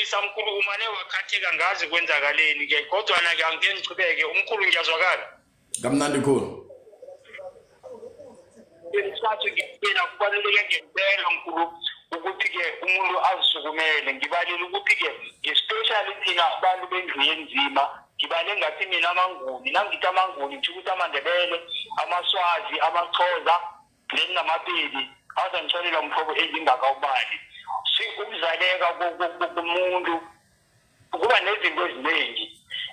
Ngiyaxolisa mkhulu, umane wakhatheka, ngazi kwenzakaleni ke, kodwa na ke angike ngichubeke. Umkhulu, ngiyazwakala? Kamnandi khulu. Ngisathu ngiyena, kubaluleke ngempela mkhulu ukuthi-ke umuntu azisukumele. Ngibalele ukuthi-ke especially thina abantu bendlu yenzima, ngibale ngathi mina amaNguni. Nangithi amaNguni, ngisho ukuthi amaNdebele, amaSwazi, amaXhosa then namaPedi. Azangitholela umhlobo engingakawubali. Ukuzaleka komuntu kuba nezinto eziningi,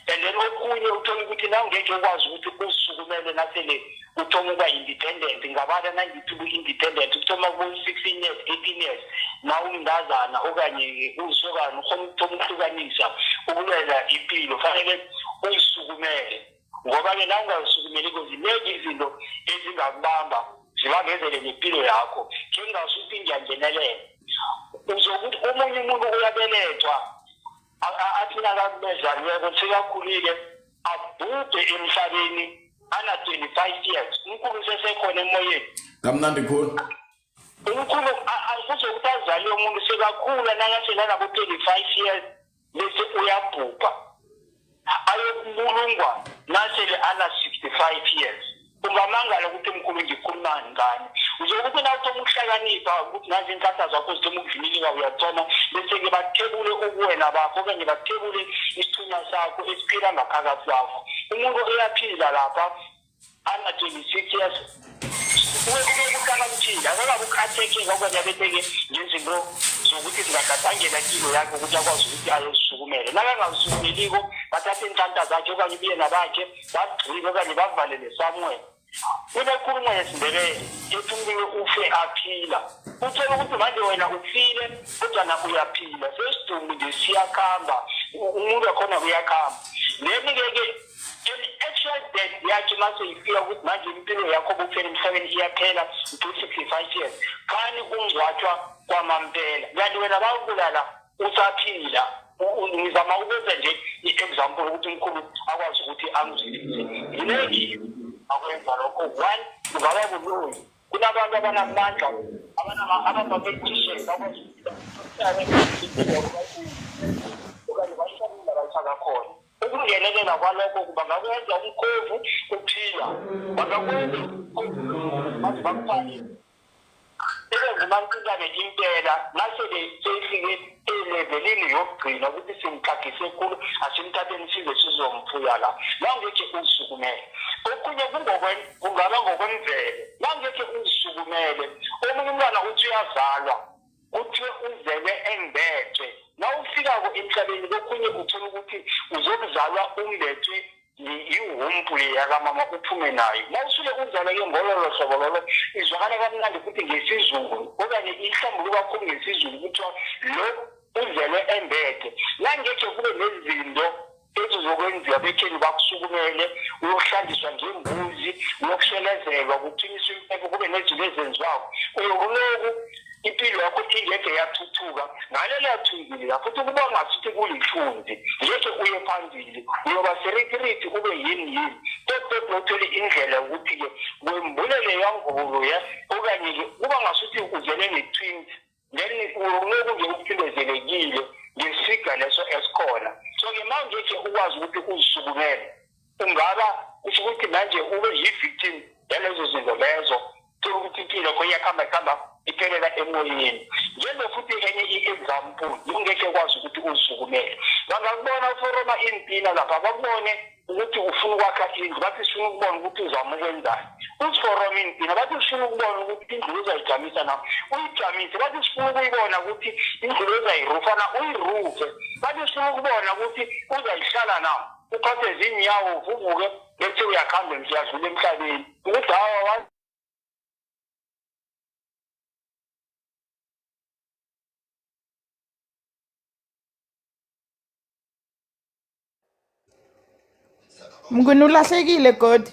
and then okunye uthole ukuthi nawungekhe ukwazi ukuthi uzisukumele nasele uthoma ukuba independent. Ngabala nangithi ubu-independent kuthoma ku-16 years, 18 years, na umntazana okanye usokana ukhona ukuthoma ukuhlukanisa, ukulwela impilo, fanele uyisukumele, ngoba-ke na ungazisukumeliko zinengi izinto ezingakubamba zibambezele nempilo yakho. Khe ngingasuthi ngiyangenelela, uzokuthi omunye umuntu uyabelethwa, athi nakakubezaliweko sekakhulile, abhubhe emhlabeni ana-25 years. Umkhulu, sesekhona emoyeni? Kamnandi khulu. Umkhulu, kuzokuthi azaliwe umuntu sekakhula, nakaselanabo 25 years, bese uyabhubha, ayokubulungwa nasele ana-65 years. Ungamangala ukuthi mkhulu ngikhuluma ngani. Uzokuthi nawuthoma ukuhlakanipha ukuthi nazi iinhlahla zakho zithoma ukudlulilika, uyathoma, bese-ke bathebule ubuwena bakho okanye bathebule isithunywa sakho esiphila ngaphakathi kwakho. Umuntu uyaphila lapha ana-26 years, ube kuhlakaniphile, akakabe ukhathekeka okanye abetheke ngezinto zokuthi zingagadangela impilo yakhe ukuthi akwazi ukuthi ayozisukumele. Nakangazisukumeliko, bathathe iinhlanta zakhe okanye ubuyena bakhe, bagcike okanye bavalele somewhere. Kunekhulumo yesiNdebele ethi umuntu ufe aphila. Uthole ukuthi manje wena ufile kodwana uyaphila, sesidumbu nje siyakhamba, umuntu wakhona uyakhamba. Then-ke ke an actual death yakhe mase ifika ukuthi manje impilo yakho bufela emhlabeni iyaphela to 65 years, khani kungcwatshwa kwamampela, kanti wena bawubulala usaphila. Ngizama ukwenza nje i-example ukuthi umkhulu akwazi ukuthi angizwisise. Ziningi akwenza lokho. One, kungaba buloyi. Kunabantu abanamandla, abama-magician, bakwazi ukuthi okanye bayifake la bayifaka khona. Ukungenelela kwalokho bangakwenza umkhovu uphila, bangakwenza baze bakufake ebe ngumankintane impela nasele seyifike elevelini yokugcina ukuthi simxhagise khulu, asimthatheni size sizomfuya la. Nawungekhe uzisukumele, okhunye kungaba ngokwemvelo. Nawungekhe uzisukumele, omunye umntwana uthi uyazalwa, kuthiwe uzelwe embethwe. Nawufikako emhlabeni, kokhunye uthola ukuthi uzokuzalwa umbethwe iwumpu le yakamama, uphume nayo. Nawusuke uzalwa-ke ngololo hlobo lolo, izwakala kamnandi futhi ngesiZulu okanye ihlambuluka kakhulu ngesiZulu, kuthiwa lo uzelwe embethe. Nangekhe kube nezinto ezizokwenziwa betheni, bakusukumele, uyohlanjiswa ngembuzi, uyokushelezelwa, kuqiniswe impepho, kube nezinto ezenziwako, uyokuloku impilo yakho ingekhe yathuthuka ngalelo thunzi la. Futhi kuba ngasuthi kulithunzi, ngekhe uye phambili, uyoba serithirithi, ube yini yini, kodwa uthole indlela yokuthi-ke kwembulele yangubo ya, okanye-ke kuba ngasuthi uzele ne-twins, then uyokuloku nje ukucindezelekile ngesiga leso esikhona. So-ke ma ngekhe ukwazi ukuthi uzisukumele, ungaba kusho ukuthi manje ube yi-victim yalezo zinto lezo. Thola ukuthi impilo yakho iyakhamba ikhamba, iphelela emoyeni. Njengo futhi enye i-example, ungekhe ukwazi ukuthi uzisukumele, bangakubona uforoma iintina lapha, bakubone ukuthi ufuna ukwakha indlu, bathi sifuna ukubona ukuthi uzama ukwenzani. Uziforoma iintina, bathi sifuna ukubona ukuthi indlu uzayijamisa na, uyijamise. Bathi sifuna ukuyibona ukuthi indlu uzayirufa na, uyirufe. Bathi sifuna ukubona ukuthi uzayihlala na, uphathe zinyawo, uvuvuke, bese uyakhamba, uyadlula emhlabeni, ukuthi hawa. Mnguni, ulahlekile God.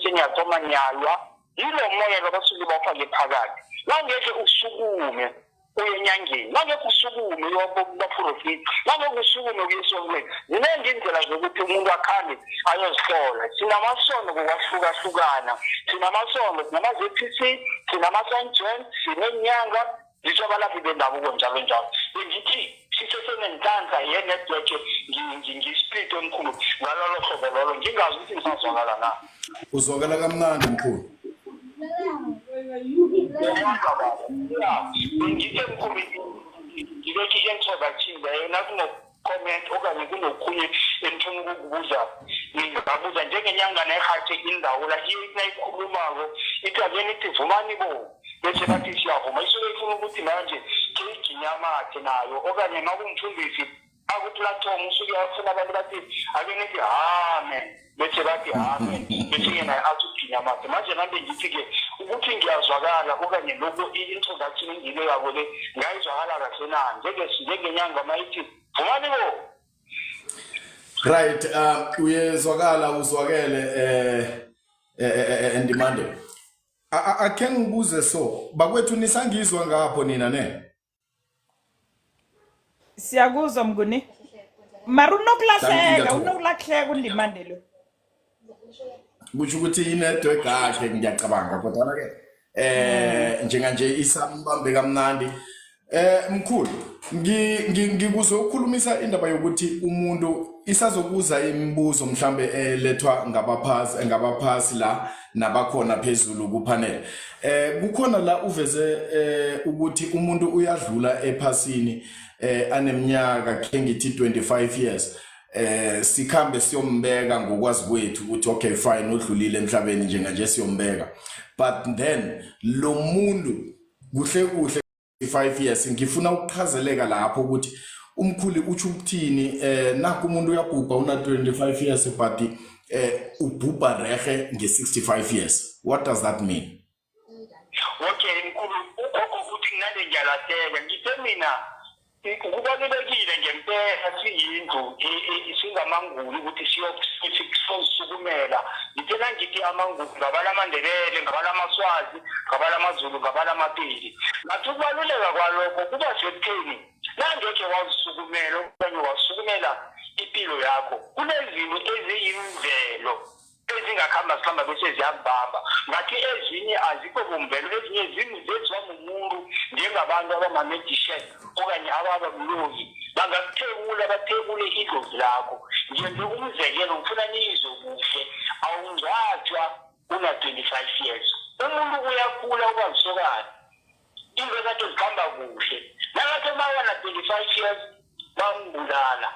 Bese niyathoma niyalwa, yilo moya lo basuke bawufake phakathi. Nangeke usukume uye enyangeni, nangeke usukume uyobaprofiti, nangeke usukume uye esontweni. Zinengi indlela zokuthi umuntu akhambe ayozihlola. Sinamasondo ngokwahlukahlukana, sinamasondo, sinama-ZPC, sinama-St John, sinenyanga, ngisho abalaphi bendabuko, njalo njalo. Bengithi sisesenenhlanhla ye-network, ngi-split omkhulu ngalolo hlobo lolo. Ngingazi ukuthi ngisazwakala na? Uzwakala kamnandi, mkhulu. Ya, ngithe mkhulu, ngibeke i-introduction leyo. Nakuno-comment okanye kunokhunye enifuna ukukubuza, ngingabuza. Njengenyanga nerhathe indawo la iye nayikhulumako ithi, "Ake nithi vumani bo," bese bathi, "Siyavuma." Isuke ifuna ukuthi manje keyiginyamathe nayo, okanye makumfundisi aku-platform usuke afuna abantu bathi, "Ake nithi amen," bese bathi amen, bese-ke naye athi uginya amathe. Manje nami ngithi-ke ukuthi ngiyazwakala okanye lokhu i-introduction engiyibekako le ngayizwakala kahle na, njengenyanga mayithi vumani bo? Right, uyezwakala, uzwakele, Ndimande. Akhe ngibuze, so bakwethu nisangizwa ngapho nina ne? Siyakuzwa, Mnguni, mara Thank you, unokulahleka. ngiyathokoza. Unokulahleka uNdimande lo. Kusho ukuthi i-network yakhe, ngiyacabanga, kodwa ke njenganje isambambe kamnandi. Mkhulu, ngikuzwe ukukhulumisa indaba yokuthi umuntu isazokuza imibuzo mhlambe elethwa ngabaphasi la nabakhona phezulu ku-panel. Kukhona la uveze ukuthi umuntu uyadlula ephasini aneminyaka, ke ngithi 25 years, sikhambe siyombeka ngokwazi kwethu ukuthi okay, fine, udlulile emhlabeni, njenganje siyombeka, but then lo muntu kuhle kuhle 5 years. Ngifuna ukuchazeleka lapho ukuthi umkhulu utsho ukuthini. Nakho umuntu uyabhubha una 25 years, but ubhubha rehe nge-65 years. What does that mean? Okay mkhulu, ugogo uthi nginande ngiyalahleka. Ngithe mina kubalulekile ngempela siyindlu singamaNguni ukuthi siyosukumela. Ngithe nangithi amaNguni, ngabala amaNdebele, ngabala amaSwazi, ngabala amaZulu, ngabala amaPedi. Ngathi ukubaluleka kwalokho kuba sekutheni nangekhe wazisukumela okanye wasukumela impilo yakho, kunezinto eziyimvelo ezingakuhamba zihlamba bese ziyakubamba. Ngathi ezinye azikho bumvelo, ezinye zenziwa mumuntu, njengabantu abama-magician okanye ababamloyi, bangakuthekula, bathekule idlozi lakho. Ngenze umzekelo, ngifuna niyizwe kuhle. Awungcwatshwa una-25 years. Umuntu uyakhula, uba lisokana, into zakhe zikhamba kuhle. Nakathi mawana 25 years bambulala,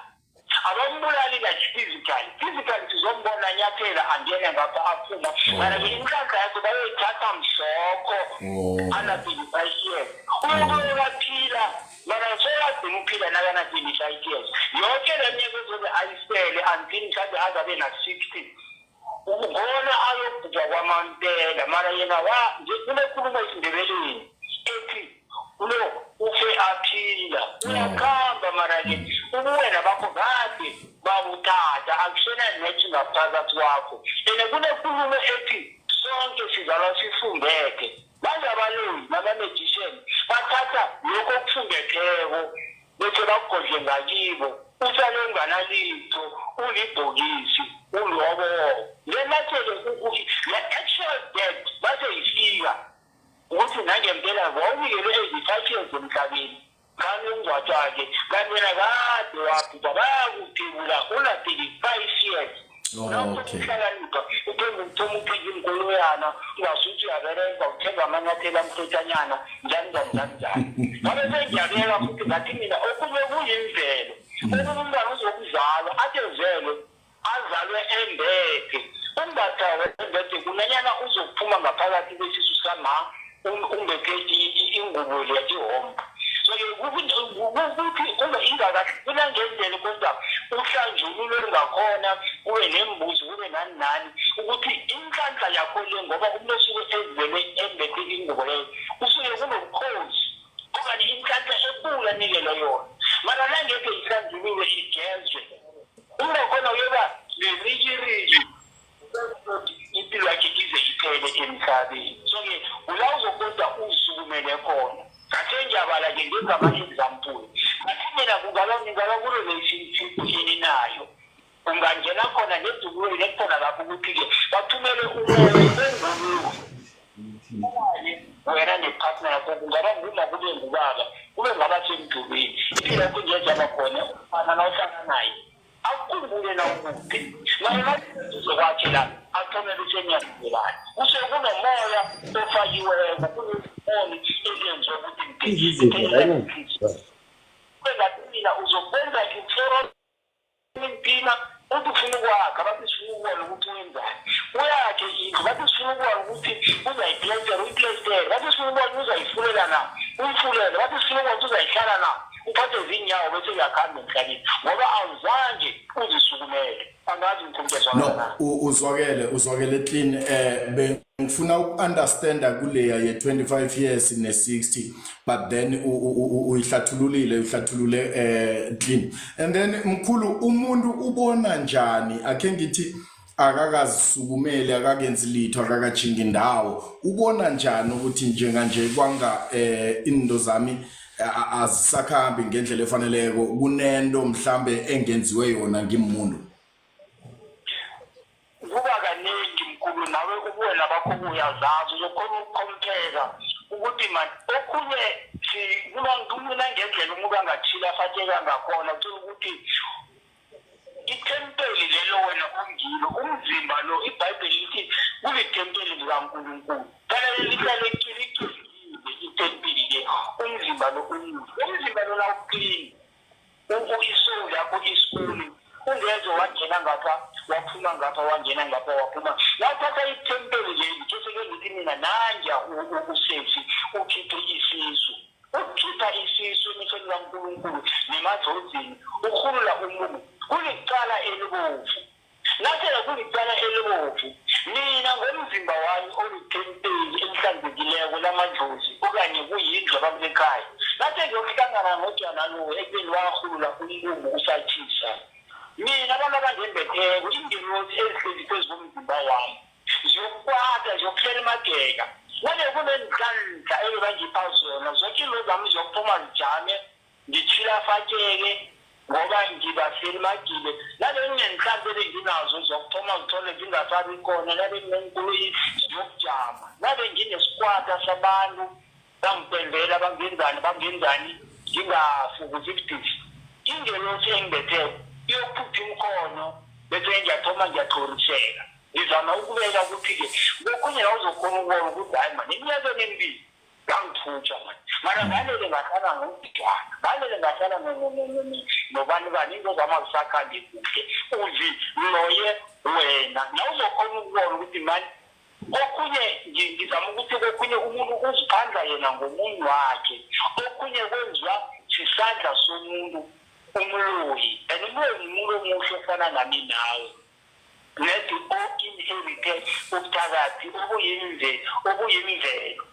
abambulali like physically. Physically sizombona anyathela, angene ngapha, aphuma, mara-ke inhlanhla yakhe bayoyithatha mhlokho. Ana 25 years uyobe kaphila, mara seyagcina uphila nakana 25 years. Yonke le minyaka ezobe ayisele until mhlawumbe azabe na-60, ngona ayobhubha kwamampela. Mara yena wa nje kunekhuluma esiNdebeleni ethi lo ufe aphila, uyakhamba, mara-ke ubuwena bakho kade babuthatha, akusena nethi ngaphakathi kwakho. And kunekhulumo ethi sonke sizalwa sifumbethe. Manje abaloyi nama-magician bathatha lokho okufumbetheko bese bakugodle ngakibo, usale unganalitho, ulibhokisi, ulobo. Then bathele le actual death base ifika ukuthi nangempela wawunikelwe ezi-5 years emhlabeni, khani ungcwatshwa-ke, kanti wena kade wabhubha, bayakuthebula una-35 years. Ukuhlakanipha, uthenga, uthoma uthenga iinkoloyana, ungasuthi uyabereka, uthenga amanyathelo amhlotshanyana, njani njani njani njani. Ngabe sengiyabeka futhi, ngathi mina okunye kuyimvelo. Okunye umntwana uzokuzalwa, athi ezelwe azalwe embethe, umbatha wembethe kunanyana uzokuphuma ngaphakathi kwesisu sama umbethe ingubo le, ihomba. So-ke kuthi ube ingakahle kunangendlela, kodwa uhlanjululwe ngakhona, kube nembuzi, kube nani nani, ukuthi inhlanhla yakho le, ngoba umuntu osuke ezelwe embethe ingubo leyo usuke kunobukhosi okanye inhlanhla enkulu anikelwe yona. Mara nangekhe ihlanjululwe, igezwe, ungakhona uyoba nerikiriki, impilo yakhe. Ku-relationship eninayo ungangena khona nedukuweni nekukhona lapho ukuthi-ke bathumele umoya onguwo wena nepartner yakho, kungaba nguma kube ngubaba, kube ngaba semdulwini. Impilo yakho ngiyejaba khona umfana nawuhlala naye akukhumbule nawukuphi mara naduze kwakhe la athomele usenyazelani kuse kunomoya ofakiweko, kunezimoni ezenziwa ukuthi kwengathi mina uzokwenza impina uthi ufuna ukwakha, bathi sifuna ukubona ukuthi wenzani, uyakhe indlu, bathi sifuna ukubona ukuthi uzayiplastera, uyiplastera, bathi sifuna ukubona uzayifulela na, uyifulele, bathi sifuna ukubona ukuthi uzayihlala na, uphathe zinyawo bese uyakhamba emhlabeni ngoba awuzange uzisukumele. Angazi ngikhumkezwana. No, uzwakele, uzwakele clean. Bengifuna uku-understanda kuleya ye-25 years ne-60, but then uyihlathululile, uyihlathulule clean. And then mkhulu, umuntu ubona njani, akhe ngithi akakazisukumeli, akakenzi litho, akakajingi indawo, ubona njani ukuthi njenganje kwanga into zami azisakhambi ngendlela efaneleko, kunento mhlambe engenziwe yona ngimuntu? Kuba kaningi mkhulu, nawe ubuwena bakho uyazazi, uzokhona ukukhompeka ukuthi man okhunye kuba ngendlela umuntu angathile afatsheka ngakhona. Uthola ukuthi ithempeli lelo wena ungilo umzimba lo, iBhayibheli lithi kulithempeli likaNkulunkulu, fanele lihlale licwengile ithempeli le. Umzimba lo umuhle, umzimba lo nawuklini, isoul yakho isikulu, ungeze wangena ngapha waphuma ngapha, wangena ngapha waphuma. Nawuthatha ithempeli leli, kese-ke ngithi mina nanja usesi ukhiphe isisu, ukukhipha isisu emehlweni kaNkulunkulu nemadlozini, ukhulula umuntu kulicala elibovu. Nasele kulicala elibovu, mina ngomzimba wami olithempeli elihlanzekileko lamadlozi okanye kuyindlu abantu bekhaya, nase ngiyokuhlangana nojana lo ekubeni wahulula umbungu usatshisa, mina abantu abangembetheko, ingelosi ezihlezi phezu komzimba wami ziyokukwata, ziyokuhlela imageka. Nale kunenhlanhla ebebangipha zona zonke, into zami ziyokuphuma zijame, ngithilafatsheke ngoba ngibafela imagile. Nale nginenhlanhla ebenginazo zokuthoma zithole zingasabi khona, nale nginenkoloyi ziyokujama, nale nginesikwata sabantu bangipendela, bangenzani bangenzani, ngingafukuzi ibudisi, ingelosi engibetheko iyokuphupha imkhono bese ngiyathoma ngiyaqoriseka. Ngizama ukubeka ukuthi-ke kokhunye la uzokhona ukubona ukuthi hayi mani, eminyakeni emibili ngangithutsha mani, mara ngalele ngahlala ngokudwana, ngalele ngahlala nobani bani, into zami azisakhambi kuhle. Uzi loye wena na uzokhona ukubona ukuthi mani okhunye ngizama ukuthi kokhunye umuntu uziphandla yena ngomunye wakhe, okhunye kwenziwa sisandla somuntu umloyi. And umloyi ngumuntu omuhle ofana nami nawe, nedi o-inherite ubuthakathi obuyimvelo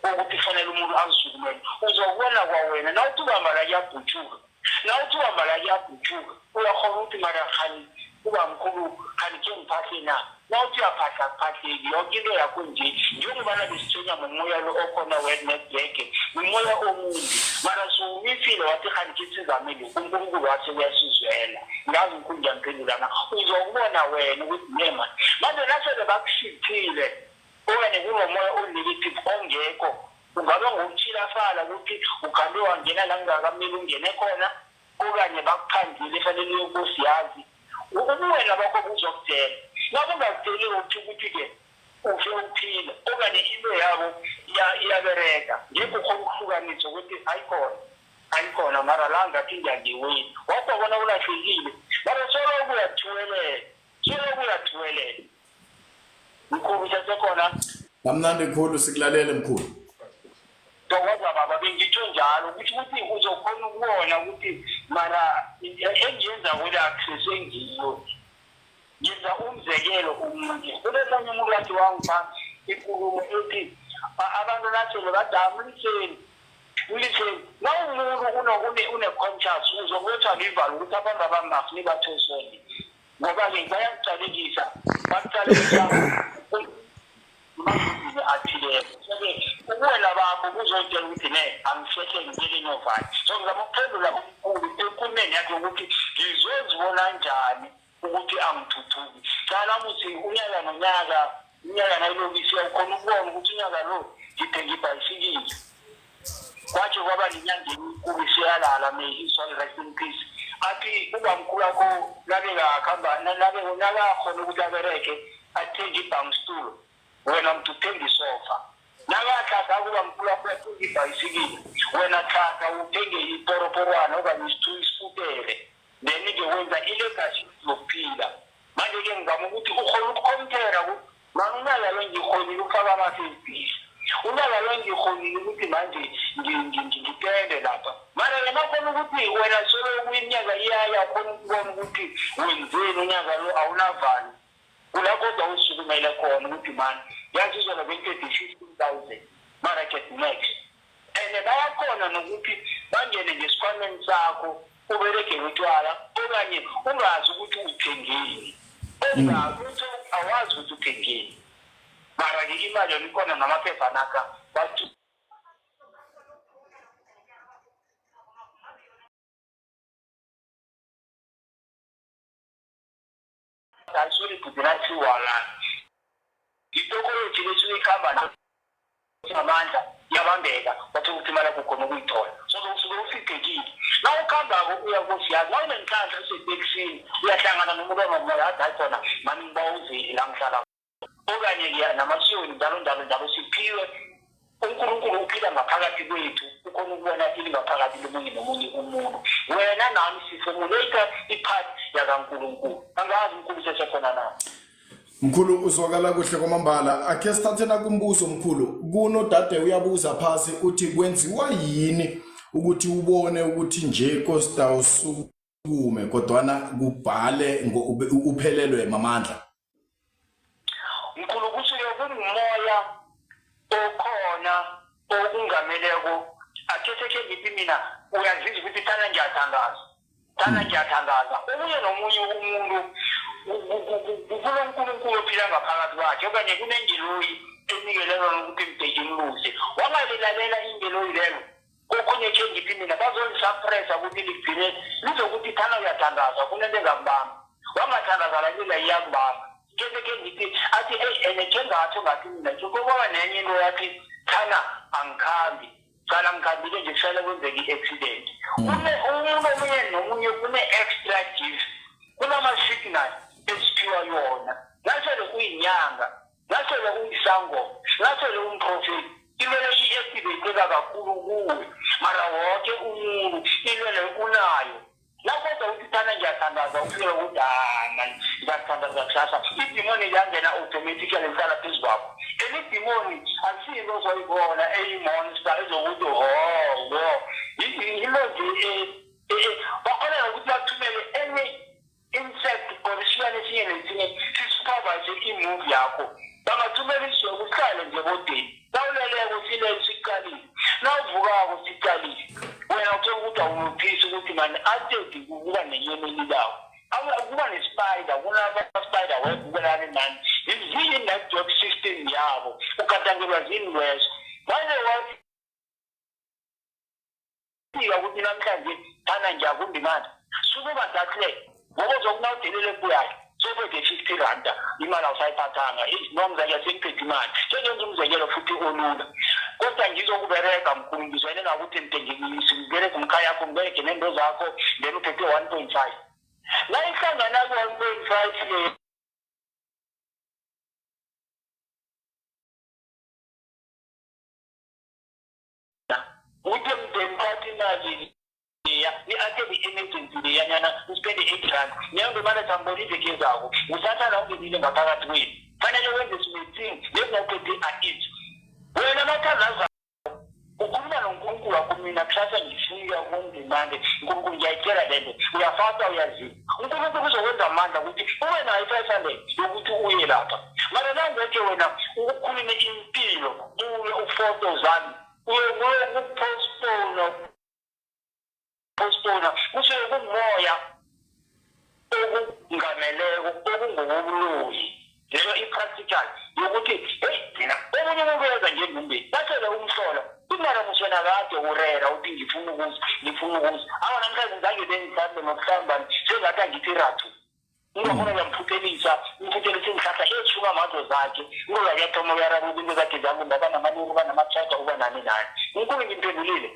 ukuthi kufanele umuntu azisukumele. Uzokubona kwawena nawuthi ubamba la kuyabhutshuka, nawuthi ubamba la kuyabhutshuka, uyakhona ukuthi mara khani uba mkhulu, khani khe ngiphahle na? Nawuthi uyaphahla kuphahleki yonke into yakho nje, njengobana besitshenya ngomoya lo okhona wenetwork, ngumoya omumbi, mara siwumisile wathi khani khe sizame lokhu, uNkulunkulu wase uyasizwela. Ngazi mkhulu, ngiyamphendula na? Uzokubona wena ukuthi nema manje nasele bakushithile okanye kunomoya o-negative ongekho, ungaba ngokuchilafala ukuthi ukhambe wangena la kungakameli ungene khona, okanye bakuphandile efanele uyokosiyazi ubuwena bakho buzokutshela. Nabungakutsheli ukuthi ukuthi-ke ufe ukuphila okanye into yabo iyabereka, ngekho ukhona ukuhlukanisa ukuthi ayikhona ayikhona, mara la ngathi ngiyangiwini wabona ulahlekile, mara soloku uyathuwelela, soloku uyathuwelela. Mkhulu, sesekhona? Kamnandi khulu, sikulalele mkhulu. Thokoza baba, bengitsho njalo ukuthi uzokhona ukubona ukuthi mara engiyenza kule akusesengiyo. Ngenza umzekelo omunye, kunemunye umuntu wathi wangipha ikulumo ethi abantu nasele badamliseni mliseni, nawumuntu une-conscious uzokubethwa livalo ukuthi abantu abangafuni bathosone, ngoba-ke bayakucalekisa, bakucalekisa athileko. So-ke Ubuwena bakho kuzotshela ukuthi ne angisehle ngibuyele enyovane. So ngizama ukuphendula umkhulu enkulumeni yakhe ukuthi ngizozibona njani ukuthi angithuthuki. Cala ukuthi unyaka nonyaka, unyaka nayilokisi ukhona ukubona ukuthi unyaka lo ngithenga ibhayisikili. Kwathi kwaba nenyanga enkulu isiyalala, may his soul rest in peace. Athi ubamkhulu wakho nabekakhamba nakakhona ukuthi abereke athenge ibhangsitulo, wena mntu uthenga isofa. Nakathatha kubamkhulu wakho athenga ibhayisikili, wena thatha uthenge iporoporwana okanye isikutere, then-ke wenza ilegacy yokuphila. Manje-ke ngizama ukuthi ukhona ukukhompera ukuthi mani unyaka lo ngikhonile ukufaka ama-fifties, unyaka lo ngikhonile ukuthi manje ngipende lapha. Mara-ke nakhona ukuthi wena solo iminyaka iyaya, ukhona ukubona ukuthi wenzeni unyaka lo, awunavalo kula, kodwa usukumele khona ukuthi mani yazi izolo bengiphethe 15,000 mara get next. And bayakhona nokuthi bangene ngesikhwameni sakho uberege utshwala, okanye ungazi ukuthi uthengeni, ungazi awazi ukuthi uthengeni, mara-ke imali yona ikhona namaphepha naka bathi ayisoli bhudinathiwala itokoloji lesuke ikhamba ngamandla iyabambeka, bathola ukuthi imali yakho ukhona ukuyithola. So usuke ufiphekile na ukhambako uya kosiyazi, na unenhlanhla usetekisini uyahlangana nomuntu ongamoya athi hayi khona mani ngibawuzeli la ngihlala, okanye namasiyoni njalo njalo njalo. Siphiwe uNkulunkulu uphila ngaphakathi kwethu, ukhona ukubona ilingaphakathi lomunye nomunye umuntu. Wena nami siformulate ipart yakaNkulunkulu. Angazi umkhulu sesekhona na? Mkhulu, uzwakala kuhle kwamambala. Akhe sithathe nakumbuzo mkhulu. Kunodade uyabuza phasi uthi kwenziwa yini ukuthi ubone ukuthi nje Costa usukume kodwana kubhale uphelelwe mamandla? Mkhulu, kusuke kungumoya okhona okungameleko. Akhe sekhe ngithi mina uyazizwa ukuthi thana ngiyathandaza, thana ngiyathandaza. Omunye nomunye umuntu kunoNkulunkulu ophila ngaphakathi kwakhe, okanye kunengeloyi enikelelwa ukuthi mdeke imluse. Wangalilalela ingeloyi lelo, kokhunye khe ngithi mina bazolisuppressa ukuthi ligcine lizokuthi thana uyathandaza kunento engakubamba, wangathandaza lalela iyakubamba. Kese khe ngithi athi eyi ene khe ngatho ngathi mina kokwaba nenye into yathi thana angikhambi, cala ngikhambile nje kuhlale kwenzeka i-accident. Umuntu omunye nomunye kune-extra gift, kunama-signal esiphiwa yona. Nasele uyinyanga, nasele uyisangoma, nasele umprofeti, into le i-activateka kakhulu kuwe, mara woke umuntu into leyo unayo. Nakodwa uthi thana ngiyathandaza, ufike ukuthi ah man ngiyathandaza kusasa, idimoni liyangena automatically lihlala phezu kwakho. And idimoni akusiyinto ozoyibona eyi-monster ezokuthi ho wo yilo nje, bakhona nokuthi bathumele enye insect or isilwane esinye nesinye sisupervise i-move yakho. Bangathumela isizwe kuhlale nje bodeni, nawuleleko silele siqalile, nawuvukako siqalile. Wena uthola ukuthi awunothisi ukuthi mani atedi ukuba nenyoni elilawo, kuba ne-spider, kunama-spider web kunani nani, ziyi-network system yabo, ugadangelwa zinilwezo. Manje wafika ukuthi namhlanje thana ngiyakumba imali, sukuba datle ngoba uzokunawudelele kuyayo sophethe 50 randa, imali awusayiphathanga nomzekelo sengiphethe imali. Sengenza umzekelo futhi olula, kodwa ngizokuberega mkhulu, ngizwele nakuthi ngiberega umkhaya yakho, ngiberege nento zakho, then uphethe 1.5 nayihlangana ku-1.5 le uthe mndeni thatha imali leya ni-attend i-emergency leyanyana, uspende 8 rand leyo manje sambona iveki ezako. Usathana ungenile ngaphakathi kwenu, fanele wenze smithing lezinawuphethe a-it. Wena mathandaza ukhuluma noNkulunkulu wakho, mina kusasa ngifika kundimande uNkulunkulu ngiyayitshela lento, uyafasa uyazila, uNkulunkulu uzokwenza amandla ukuthi ube nayo i-500 yokuthi uye lapha. Mara nangekhe wena ukhulume impilo uye ufoto zami uyokupostpone postpone, kusuke kungumoya okungameleko okungokobuloyi. Leyo i-practical yokuthi heyi mina omunye umuntu uyenza ngendumbeni basele umhlola imara muswena kade urera uthi ngifuna ukuza ngifuna ukuza awa namhlanje zange bengihlambe nokuhlambani sengathi angithi rathu ungakhona uyamphuthelisa umphuthelisa iinhlahla ezishuka amazo zakhe ngoba kuyathoma uyarabuka into zakhe zalunga uba namalungu uba namatshaga uba nani nani mkhulu ngimphendulile.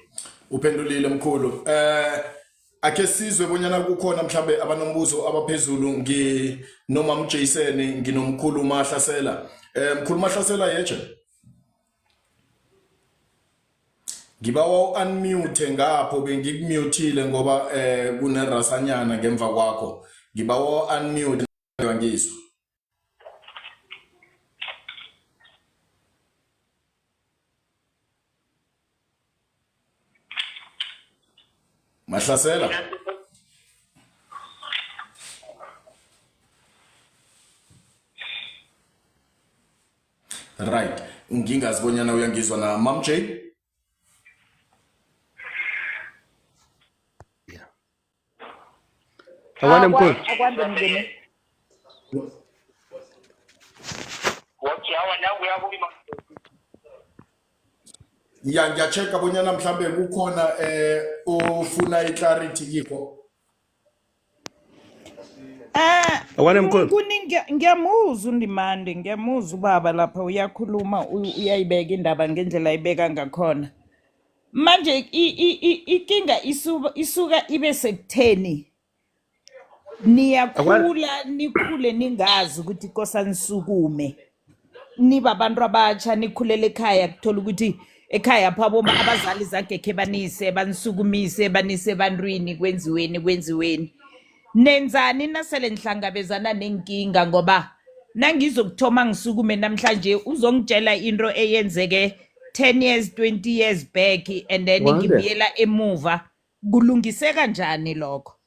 Uphendulile mkhulu. Akhe sizwe bonyana kukhona mhlambe abanombuzo abaphezulu. Nginomam Jason, nginomkhulu Mahlasela. Mkhulu Mahlasela, yeje. Ngibawa u-unmute ngapho, bengikumutile ngoba kunerasanyana ngemva kwakho. Ngibawa u-unmute ngizwe. Mahlasela. Right. Ngingazi bonyana uyangizwa na Mam J? Akwande mkhulu. Akwande mngeni. Okay, awa nangu uyakulima. Ya, ngiyachecka bonyana mhlambe kukhona ofuna iclarity kikho. Akwande mkhulu. Mnguni, ngiyamuzwa uNdimande, ngiyamuzwa ubaba lapha uyakhuluma, uyayibeka indaba ngendlela ayibeka ngakhona. Manje ikinga isuka ibe sekutheni niyakhula nikhule ningazi ukuthi kosa nisukume, niba abantu abatsha nikhulela ekhaya, kuthola ukuthi ekhaya pha boma abazali zagekhe banise banisukumise banise ebantwini, kwenziweni kwenziweni, nenzani nasele nihlangabezana nenkinga? Ngoba nangizokuthoma ngisukume namhlanje, uzongitshela into eyenzeke 10 years, 20 years back, and then Wande. ngibuyela emuva, kulungiseka njani lokho?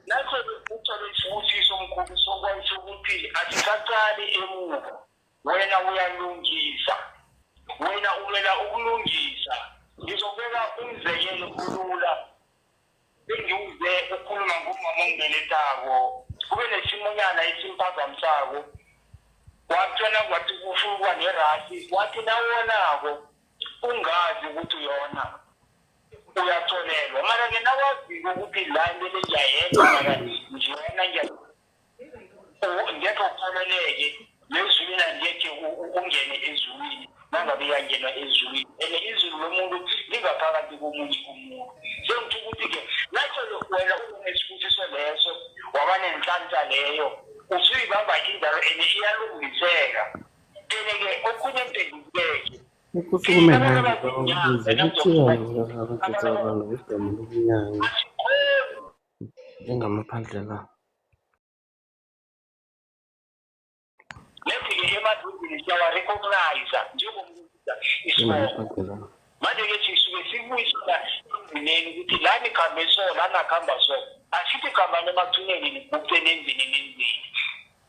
Nakho uthole isibusiso mkhulu sokwenza ukuthi asisaqali emuva. Wena uyalungisa, wena ulwela ukulungisa. Ngizobeka umzekelo olula bengiwuze ukhuluma ngomama ongibelethako. Kube nesimonyana esimphazamisako, wathona kwathi kufuna ukuba nerasi, wathi nawonako ungazi ukuthi uyona uyatholelwa, mara-ke nawaziko ukuthi la into le ngiyayenza, mara ngiyona ngekhe ukholeleke nezulwini, angekhe ungene ezulwini nangabe iyangenwa ezulwini, and izulu lomuntu lingaphakathi komunye umuntu. Sengitho ukuthi-ke nasho wena unesibusiso leso, waba nenhlanhla leyo, usuyibamba injalo and iyalungiseka. And-ke okhunye mpenduleke. Ukusukumela ukuze kuthiwa abakhetha abantu ngegama lobunyanya njengamaphandle la. Lethi-ke emadodeni siyawa-recognize njengomuntu isibongo. Njengamaphandle la. Manje-ke sisuke sikubuyisela endleleni ukuthi la nikhambe so, la nakhamba so, asithi khambani emathuneni niguqe nenzeni nenzeni.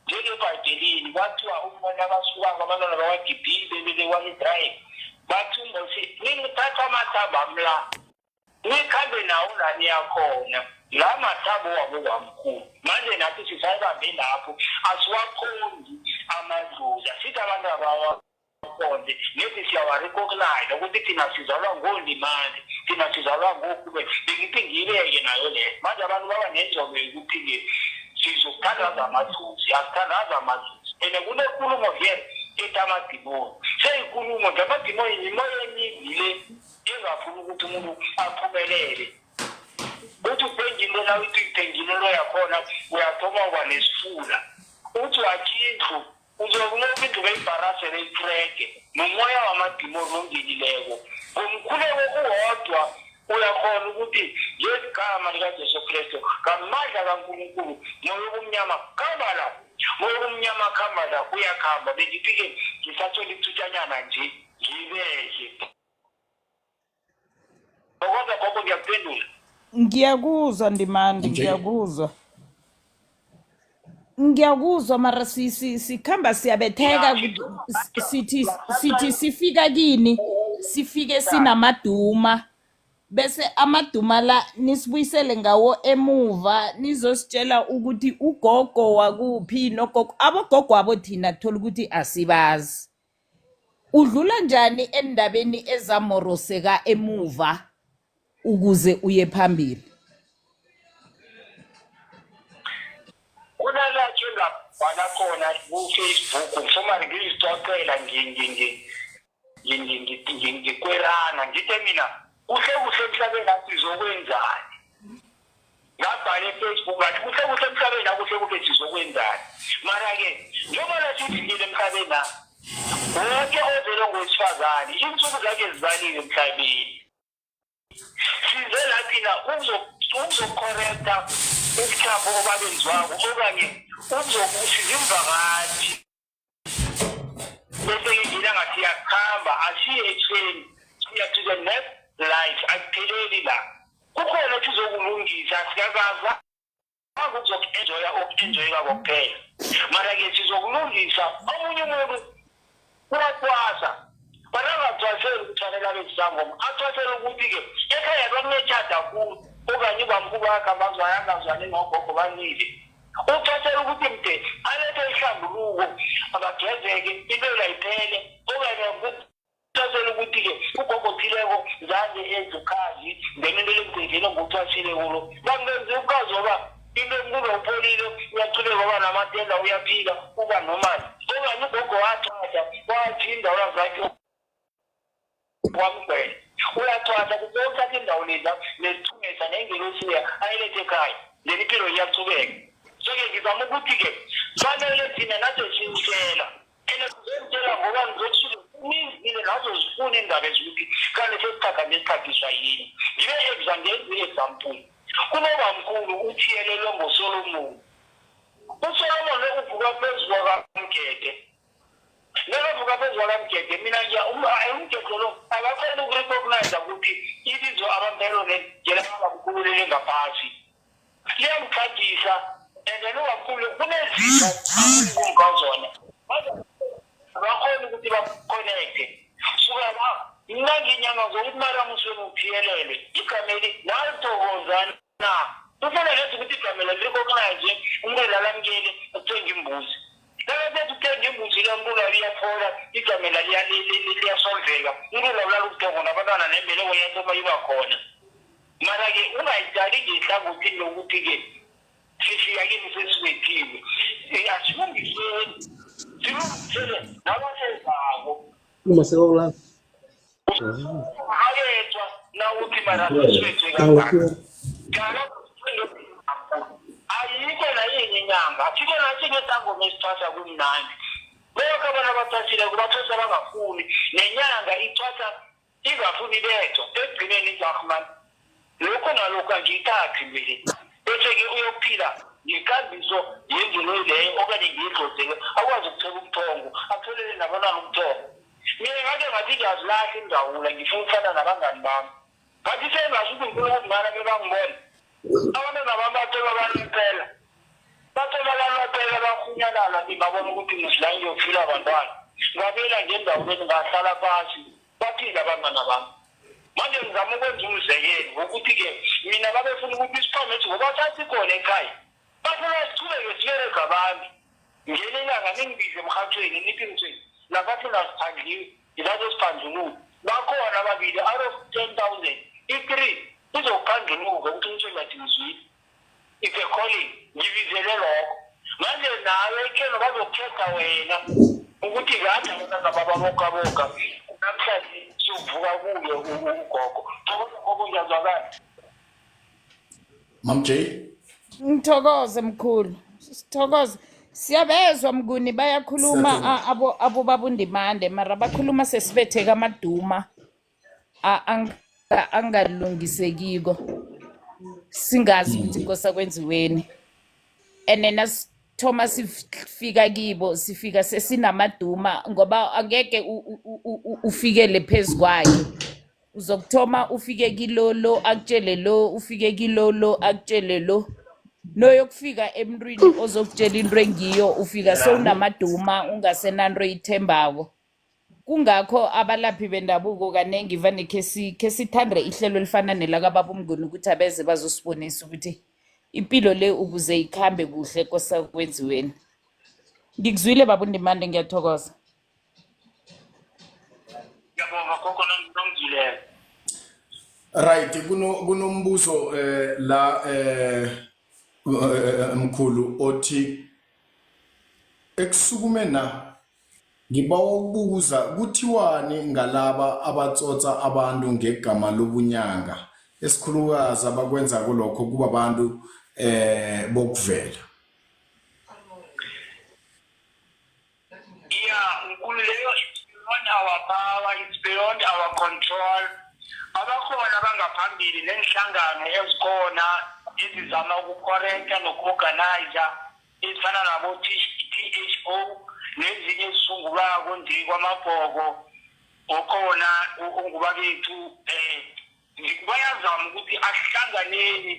Njengebhayibhelini kwathiwa umona abasukako abantwana bakwaGibhile bebekwa-Israyeli, bathi uMosi, ningithatha amathambo ami la nikhambe nawo la niyakhona, la mathambo wabo kwamkhulu. Manje nathi sisayibambe lapho, asiwakhonzi amadlozi, asithi abantu abawakhonze, nethi siyawarecognize ukuthi thina sizalwa ngoLimane, thina sizalwa ngokube. Bengithi ngiyibeke nayo le. Manje abantu baba nenjongo yokuthi-ke sizokuthandaza amadlozi, asithandaza amadlozi, and kunenkulumo vele ethi amadimoni, seyinkulumo nje amadimoni yimoya emibi le engafuni ukuthi umuntu aphumelele. Uthi uthenga into, na uthi uthengile into yakhona, uyathoma uba nesifula, uthi wakhi indlu, uzokuloba indlu beyibharasele itrege nomoya wamadimoni ongenileko. Ngomkhuleko uwodwa uyakhona ukuthi ngegama likaJesu Kristu, ngamandla kaNkulunkulu, moya obumnyama khamba la, moya obumnyama khamba la, uyakhamba. Bengithi-ke ngisathola ithutshanyana nje ngibeke. Thokoza gogo, ngiyakuphendula. Ngiyakuzwa Ndimandi. Nje. Ngiyakuzwa, ngiyakuzwa, mara sikhamba siyabetheka, sithi sifika kini sifike sinamaduma. Bese amaduma la nisibuyisele ngawo emuva, nizositshela ukuthi ugogo wakuphi nogogo, abogogo abo thina thola ukuthi asibazi. Udlula njani endabeni ezamoroseka emuva ukuze uye phambili? Kunala khe ngabhala khona ku-Facebook, ngifumane ngizicocela, ngikwerana, ngithe mina kuhle kuhle emhlabeni asizokwenzani. Ngabhala e-Facebook ngathi kuhle kuhle emhlabeni akuhle kuhle sizokwenzani. Mara-ke njengoba nasifikile emhlabeni na, wonke ovele ngowesifazane iinsuku zakhe zibaliwe emhlabeni. Size la thina ukuzocorrecta ubuthapho obabenziwako okanye sizimvakatshi, bese ilanga siyakuhamba, asiye ekuseni, siya to the next life. Akupheleli la, kukhona esizokulungisa. Sikakaza ukuzoku-enjoya, uku-enjoyeka kokuphela, mara-ke sizokulungisa. Omunye umuntu uyathwasa, but angathwaseli ukuthi fanele abe sisangoma, athwasele ukuthi-ke ekhaya bakunetshada khulu okanye ubamkhulu wakhe abazwayo angazwani nogogo banile. Uthwasele ukuthi mde alethe ihlambuluko, abagezeke, into iphele, okanye uthwasele ukuthi-ke ugogo othileko zange enze ukhazi, then into lemgcedele ngokuthwasileko lo bangenzi ukhazi, ngoba into emkulu upholile, uyachubeka uba namatenda, uyaphila, uba normal. Okanye ugogo wathwasa, wathi indawo zakhe wamgwela, uyathwasa kuze uthatha indawo leza nezithungesa nengelosiya ayilethe ekhaya, then impilo iyachubeka. So-ke ngizama ukuthi-ke fanele thina nathi siyitshela and sizokutshela ngoba ngizokusuke nizile nazo zifuna iindaba ezokuthi kanti sesithatha nesithathiswa yini. Ngibe ngenze i-example, kunobamkhulu uthiyelelwe ngoSolomoni. USolomoni uvuka phezu kwakamgede, nakavuka phezu kwakamgede, mina ngiya umgede lo akakhona ukurecognize ukuthi ibizo abambelo ngelabamkhulu ngaphasi liyamxhagisa. And then ubamkhulu kunezipho akumka zona, bakhona ukuthi bakuconnecte. Suka la mna nginyanga zokuthi mara musweni uphiyelele igameli nalithokoza na, ufuna lethi ukuthi igamela lirecognize, umuntu lalamukele ukuthenga imbuzi. Nakasethi ukuthenga imbuzi le, umuntu liyaphola, igamela liyasolveka, umuntu lawulala ubuthongo nabantwana nembeleko iyathoma iba khona. Mara-ke ungayitshali ngehlangothini lokuthi-ke sifika kini sesibethiwe. Asilungiseni, silungisele nabasezako. Uma sekokulala. Akethwa nawuthi mara sesibethwe kangaka. Njalo ayikho nayinye inyanga, asikho nasinye isangoma esithwasa kumnandi. Bonke abantu abathwasileko bathwasa bangafuni, nenyanga ithwasa ingafuni ibethwa. Ekugcineni izahman lokhu nalokhu angiyithathi mina, bese-ke uyokuphila ngekambiso yengeloyi leyo okanye ngeyidlozelo, akwazi ukuthola ubuthongo, atholele nabantwana ubuthongo. Mina ngake ngathi ngiyazilahla indawula, ngifuna ukufana nabangani bami. Ngathi sengasho ukuthi ngifuna ukungana, bebangibona abantwana bami bathola banophela, bathola banophela, bahunyalala, ngibabona ukuthi ngisila ngiyophila abantwana. Ngabuyela ngendawuleni, ngahlala phasi, baphila abantwana bami. Manje ngizama ukwenza umzekelo wokuthi-ke mina babefuna ukuthi isikhwama ngoba sasikhona ekhaya, bafuna sichubeke siberega abantu. Ngele ilanga ningibize emhathweni, nithi mthweni lapha thina siphandliwe, ilapho siphandluluka bakhona ababili out of 10,000, i-three izokuphandluluka ukuthi umthweni ngathi ngizwile. It's a calling, ngibizele lokho. Manje nawe ekheno bazokukhetha wena ukuthi kade abantwana bababokaboka, namhlanje siyokuvuka kuye ugogo. Thokoza gogo, ngiyazwakala. Mam J. Ngithokoze mkhulu. Sithokoze. Siyabezwa Mnguni, bayakhuluma. Siyathokoza. Abo babundimande, mara bakhuluma sesibetheka amaduma angalungisekiko. Singazi ukuthi kosa kwenziweni. And nasithoma sifika kibo, sifika sesinamaduma ngoba angeke ufikele phezu kwakhe. Uzokuthoma ufike kilolo akutshele lo, ufike kilolo akutshele lo, noyokufika emntwini ozokutshela into engiyo, ufika sewunamaduma, ungasenanto oyithembako. Kungakho abalaphi bendabuko kanengi vane khe sithande ihlelo elifana nelakababa uMnguni ukuthi abeze bazosibonisa ukuthi impilo le ukuze ikhambe kuhle kosa kwenziweni. Ngikuzwile baba uNdimande, ngiyathokoza. Ngiyabonga gogo nongizwileko. Right, kunombuzo la mkhulu othi ekusukume na ngibawa ukubuza kuthiwani ngalaba abatsotsa abantu ngegama lobunyanga, esikhulukazi abakwenza kulokho kubabantu bokuvela. Yeah, mkhulu, leyo it's beyond our power, it's beyond our control. Abakhona abangaphambili nenhlangano ezikhona ezizama ukucorrecta nokuorganize, ezifana nabo-THO nezinye ezisungulwako nje kwamabhoko okhona ongubabethu, bayazama ukuthi asihlanganeni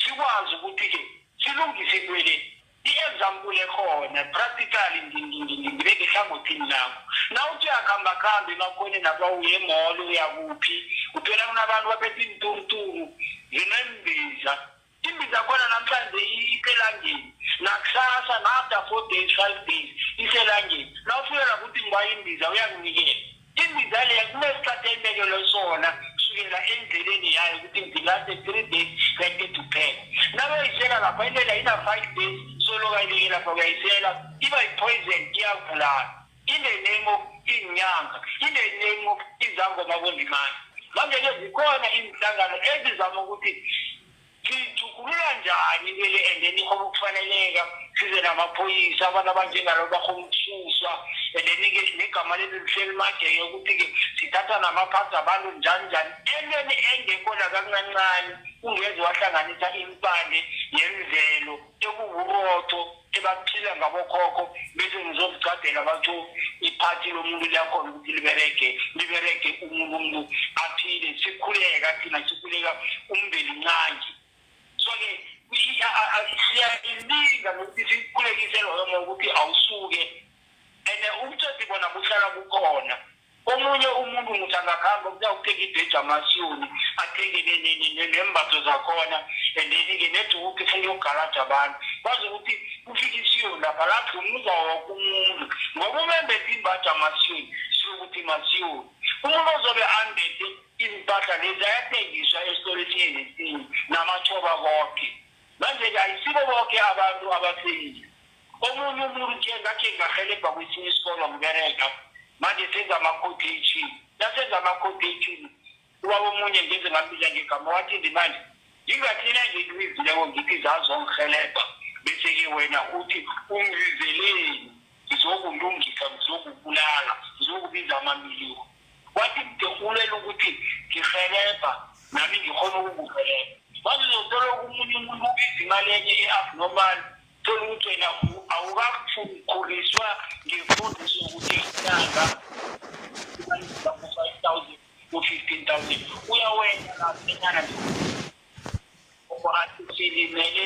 sikwazi ukuthi-ke silungise into le. I-example ekhona practically, ngibeke ehlangothini lakho, nawuthi uyakuhamba-kuhamba emakhoneni apha, uye emall, uyakuphi, uthola kunabantu baphethe iinturuturu zinembiza. Imbiza khona namhlanje iselangeni, nakusasa, na-after 4 days, 5 days iselangeni. Nawufika lapho uthi ngiba imbiza, uyakunikela imbiza leya. Kunesikhathi eyibekelwe sona kusukela endleleni yayo ukuthi ngilase 3 days kayiceda ukupheka. Nabayisela lapha indlela ina 5 days solo kayibeke lapha, uyayisela, iba yi-poison, iyakubulala, in the name of iinyanga, in the name of izangoma bondimani. Manje-ke zikhona iinhlangano ezizama ukuthi sijugulula njani into le, and then ikghona ukufaneleka size namaphoyisa, abantu abanjengalo bakhona ukususwa, and then-ke negama leli lihleli majeke ukuthi-ke sithatha namaphathi abantu njani njani entweni engekho nakancancane. Ungeze wahlanganisa impande yemvelo ekuburotho ebaphila ngabokhokho bese ngizobugcadela batho iphathi lomuntu liyakhona ukuthi liberege, liberege umuntu, umuntu aphile. Sikhuleka thina, sikhuleka uMvelinqangi. So-ke siyayilinga nokuthi sikhulekise loyo moya ukuthi awusuke, and ubutsotsi bona buhlala bukhona. Omunye umuntu ngithi angakuhamba kuyawuthenga ibheji amasiyoni, athenge nembatho zakhona, and then-ke nethi ukuthi ufuna uyogalaja abantu, bazi ukuthi kufika isiyoni lapha ladlumuza woke umuntu ngoba umembethe imbaji amasiyoni. Siyokuthi masiyoni, umuntu ozobe ambethe izimpahla lezi ayathengiswa esitolo esinye nesinye namathoba konke. Manje-ke ayisibo boke abantu abathengile. Omunye umuntu ke ngakhe ngahelebha kwesinye isikolo ngibereka, manje senza ama-quotation. Nasenza ama-quotation, ubaba omunye ngeze ngambiza ngegama, wathi, "Ndimanje ngingathina ngikubizileko ngithi zazongihelebha, bese-ke wena uthi ungibizeleni? Ngizokulungisa, ngizokubulala, ngizokubiza amamiliyoni." Wathi, "Mde ulela ukuthi ngihelebha nami ngikhona ukukuhelebha." Manje uzothola omunye umuntu ubiza imali enye e-abnormal, thola ukuthi wena awukakhuliswa ngemfundiso yokuthi inyanga ku-5,000, ku-15,000 uyawena laphenyana nje athi silimele,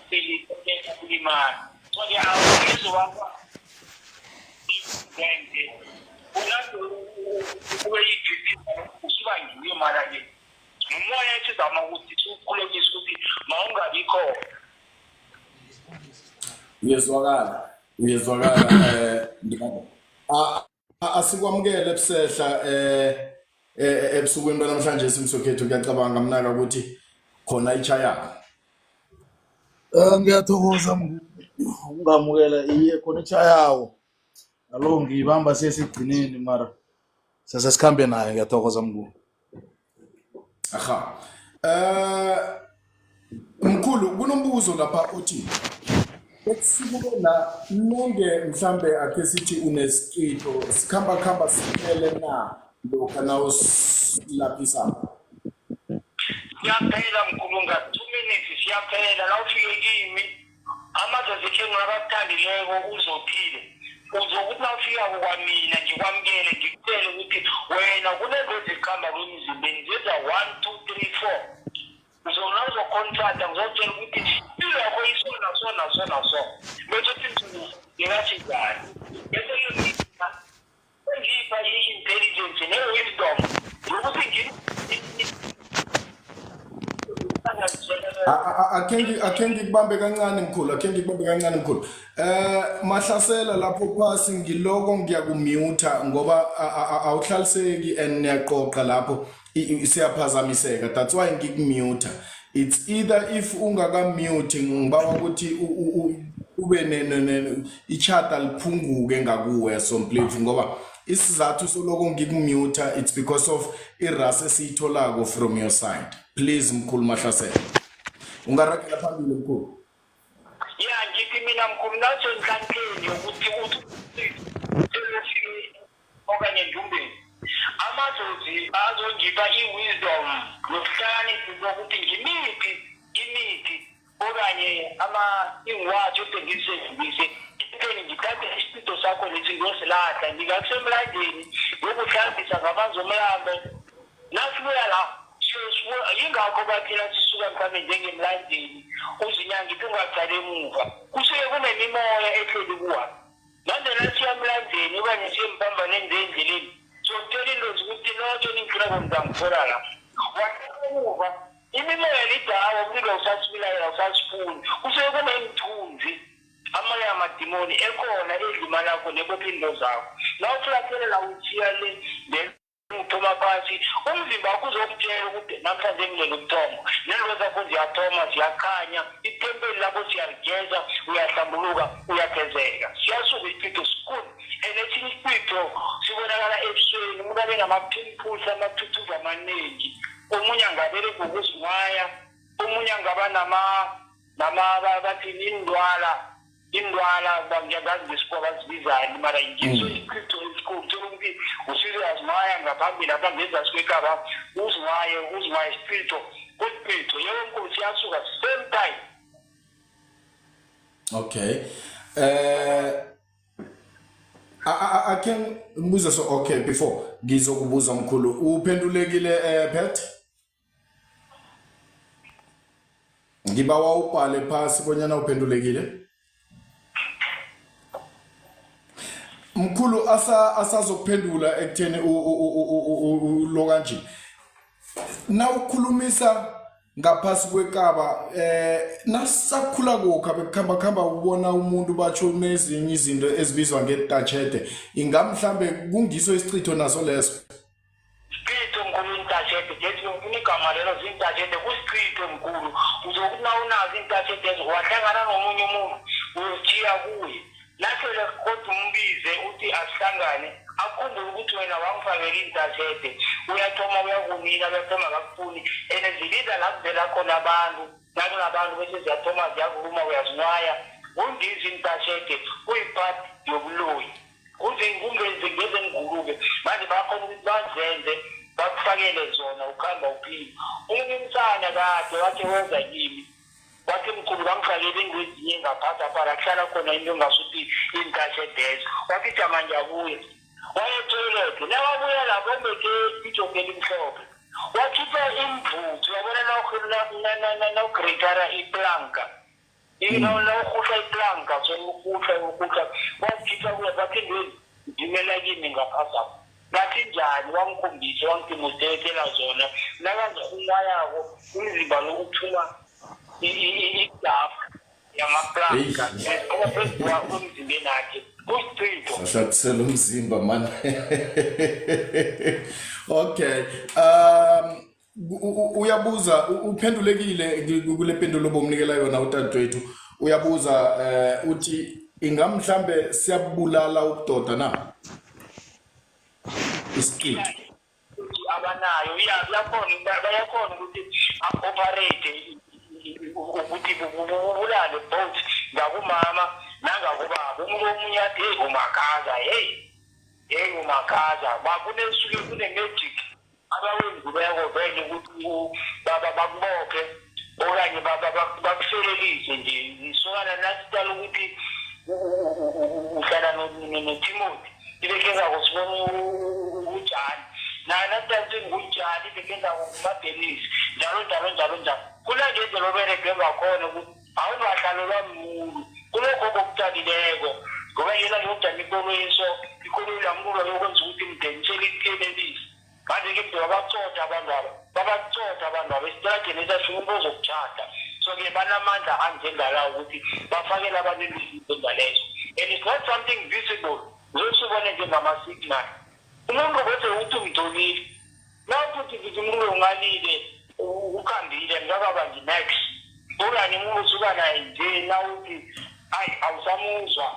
silimele kulimala. So-ke awungeze waba nje ungaze ube yi-victim, usuba ngiyo. Mara-ke ngumoya esizama ukuthi siwukhulekise ukuthi mawungabi khona. Uyezwakala, uyezwakala. Ndikade asikwamukele ebusehla ebusukwini banamhlanje simsokhethu. Kuyacabanga mnaka ukuthi khona ichayako. Ngiyathokoza ungamukela. Iye, khona ichayawo. Alo ngiyibamba sesigcineni, mara sesesikhambe nayo. Ngiyathokoza mkhulu. Aha, mkhulu, kunombuzo lapha uthi ekusukume la nonke mhlambe akhe sithi unesiqito sikhamba khamba siphele na lokha nawusilaphisako? Siyaphela mkhulu, nga 2 minutes siyaphela. La ufike kimi amadoda ekhenu abakuthandileko uzophile, uzokuthi nawufikako kwamina ngikwamukele, ngikutshele ukuthi wena kunento ezikhamba kwemzimbeni zenza one, two, three, four. Uzoconsulta, ngizokutshela ukuthi impilo yakho iso naso naso naso, bese uthi, "Mkhulu, ngingathi njani?" Bese-ke ngipha engipha i-instruction. Akhe ngikubambe kancane mkhulu, akhe ngikubambe kancane mkhulu. Mahlasela lapho phasi ngiloko ngiyakumute ngoba awuhlaliseki and niyaqoqa lapho, siyaphazamiseka. That's why ngikumute. It's either if ungakamute, ngibawa ukuthi ube ichata liphunguke ngakuwe somplifu, ngoba isizathu soloko ngikumute, it's because of irasi esiyitholako from your side. Please mkhulu Mahlasela, ungaragela phambili mkhulu. Ya, ngithi mina mkhulu, nasenhlanhleni yokuthi uthi selufike okanye endumbeni, amadlozi azongipha i-wisdom nokuhlakaniphi kokuthi ngimiphi imithi okanye ama ingwathi ode ngizisebenzise ekutheni ngithathe isitho sakho lesi ngiyosilahla, ngingakusemlandeni ngokuhlambisa ngamanzi omlambo. Nasibuya la siyosibuya, yingakho bathina sisuka mhlawumbe njengemlandeni uzinyanga ithi ungaqali emuva, kusuke kunemimoya ehleli kuwa. Manje nasiya emlandeni okanye siye empambaneni zendleleni, sokutshela indozi ukuthi noke ningifuna ngizangithola la. Wahlala emuva, imimoya lidawo, umlilo usasibilayela, usasifuni. Kusuke kunemithunzi, amoya amadimoni ekhona edlima lakho nebopha into zakho. Nawufulathelela uchiya le uthoma phasi, umzimba wakho uzokutshela ukuthi namhlanje ngilele ubuthongo, nento zakho ziyathoma ziyakhanya, ithempeli lakho siyaligeza, uyahlambuluka, uyagezeka, siyasuka isichitho sikhulu. And esinye isichitho sibonakala ebusweni, umuntu abe nama-pimples, amathuthuva amaningi, omunye angaberega ukuzinwaya, omunye angaba nama bathini, intwala, ngiyazazi ngesikhuwa bazibizani, mara ngiso isichitho esikhulu. Thola ukuthi usize uyazinwaya ngaphambili apha ngezasi kwekaba, uzinwaye, uzinwaye, isichitho kusichitho. Yebo mkhulu, siyasuka same time. Okay, akhe ngibuze so, okay, before ngizokubuza mkhulu, uphendulekile Pet? Ngibawa ubhale phasi bonyana uphendulekile mkhulu. Asa asazokuphendula ekutheni lo kanje nawukhulumisa ngaphasi kwekaba, nasakhula kokha bekukhamba khamba ubona umuntu batsho nezinye izinto ezibizwa ngetachete, ingamhlambe kungiso isichitho naso leso? Sichitho mkhulu, intatshete jethi ngifuna igama lelo, zintatshete, kusichitho mkhulu. Uzokuthi na unazo intatshete ezo, wahlangana nomunye umuntu, uyozithiya kuye, nasele kodwa umbize uthi asihlangane, akhumbule ukuthi wena wangifakela intatshete, uyathoma uyakunina, uyathoma kakufuni. And ziliza la kuvela khona abantu, nakunabantu bese ziyathoma ziyakuluma, uyazinwaya. Kungizo intatshete, kuyipart yobuloyi, kuze kungenze ngezengulube. Manje bayakhona ukuthi bazenze bakufakele zona, ukuhamba uphila. Omunye umsana kade wakhe wenza kimi, wathi mkhulu, bangifakele into ezinye ngaphansi apha la kuhlala khona into engasuthi iintashedezo. Wathi jama, ngiyabuya. Waye etoilet, nakabuya lapho ombethe ijoke elimhlophe, wakhipha imvuthu, uyabona nawugretara iplanka, nawurhuhla iplanka, so urhuhla urhuhla, wazikhipha kuya. Bathi intwezi zimela kimi ngaphazapha. Ngathi njani? Wangikhombisa, wangidemonstratela zona. Nakazirhumwayako umzimba lo uthuma idafu yamaplanka ngoba phezu emzimbeni akhe, kusichitho. Sahlathisela umzimba man. Okay, uyabuza, uphendulekile kule pendulo bomnikela yona udadewethu. Uyabuza, uthi ingamhlambe siyabulala ubudoda na isichitho? Abanayo iyakhona, bayakhona ukuthi operate ukuthi bubulale both ngakumama nangakubaba. Umuntu omunye athi, "Hey, umakhaza, hey, hey, umakhaza." Bakunesuke kune-magic abawenzileko vele ukuthi bakubophe okanye bakuselelise nje. Isokana nasitala ukuthi uhlala noTimothy, ibekezako sibona ujani, naye nasitala ukuthi ngujani, ibekezako ngumadenisi, njalo njalo njalo njalo. Kunangendlela oberege ngakhona ukuthi awungahlalelwa muntu kulokho okukutalileko, ngoba yena yokujama ikoloyi, so ikoloyi lamulwa yokwenza ukuthi mdenisele iphelelise. Manje-ke mde babacotha abantu aba, babacotha abantu aba esitradeni, esafika umuntu ozokutshata. So-ke banamandla anjengalawo ukuthi bafakele abantu njengalezo, and it's not something visible zosubone njengama-signal. Umuntu bese uthi umtholile, nawuthi futhi umuntu ungalile, ukhambile ngakabangi next okanye umuntu usuka naye nje, nawuthi ayi awusamuzwa,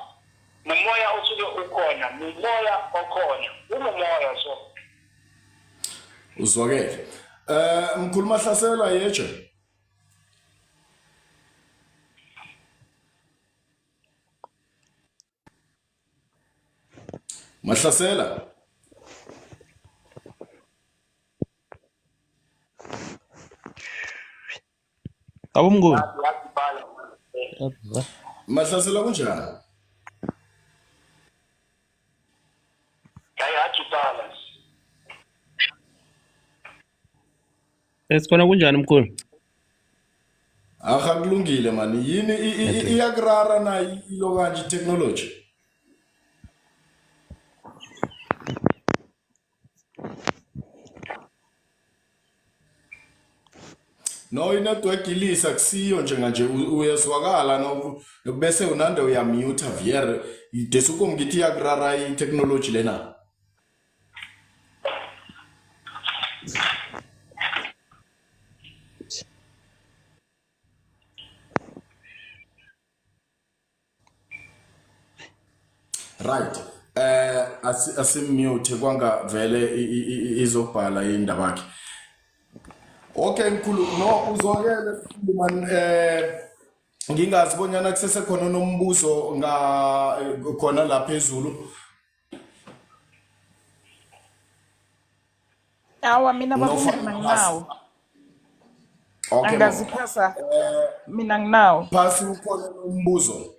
mumoya osuke ukhona, mumoya okhona, umumoya. So Uzwakele. Mkhulu Mahlasela, yeje. Mahlasela. Abomnguni. Yazibhala. Mahlasela, kunjani? Yayajibhala. Esikhona, kunjani mkhulu? Aha, kulungile mani. Yini iyakurara na ilo kanje technology? No, inetwork ilisa kusiyo njenganje, uyezwakala no bese unande uyamute vier desuko ngithi iyakurara i-technology lena. Right. Asimute kwanga vele izobhala indaba yakhe. Okay mkhulu, no uzwakele mkhulu man. Ngingazi bonyana kusese khona nombuzo nga khona la phezulu. Awa, mina Nofana baba nginawo. Okay, mama. Angaziphasa, mina nginawo. Phasi ukhona umbuzo.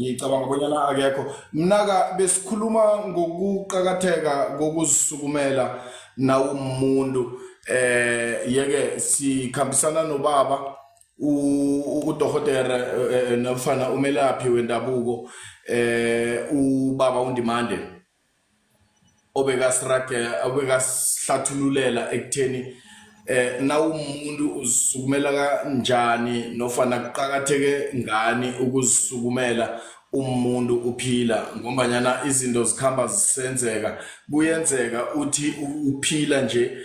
Ngicabanga bonyana akekho. Mnaka, besikhuluma ngokuqakatheka kokuzisukumela nawumuntu, yeke sikhambisana nobaba udokotela nofana umelaphi wendabuko, ubaba uNdimande, obekasirage obekasihlathululela ekutheni nawumuntu uzisukumela kanjani nofana kuqakatheke ngani ukuzisukumela umuntu uphila, ngombanyana izinto zikhamba zisenzeka. Kuyenzeka uthi uphila nje,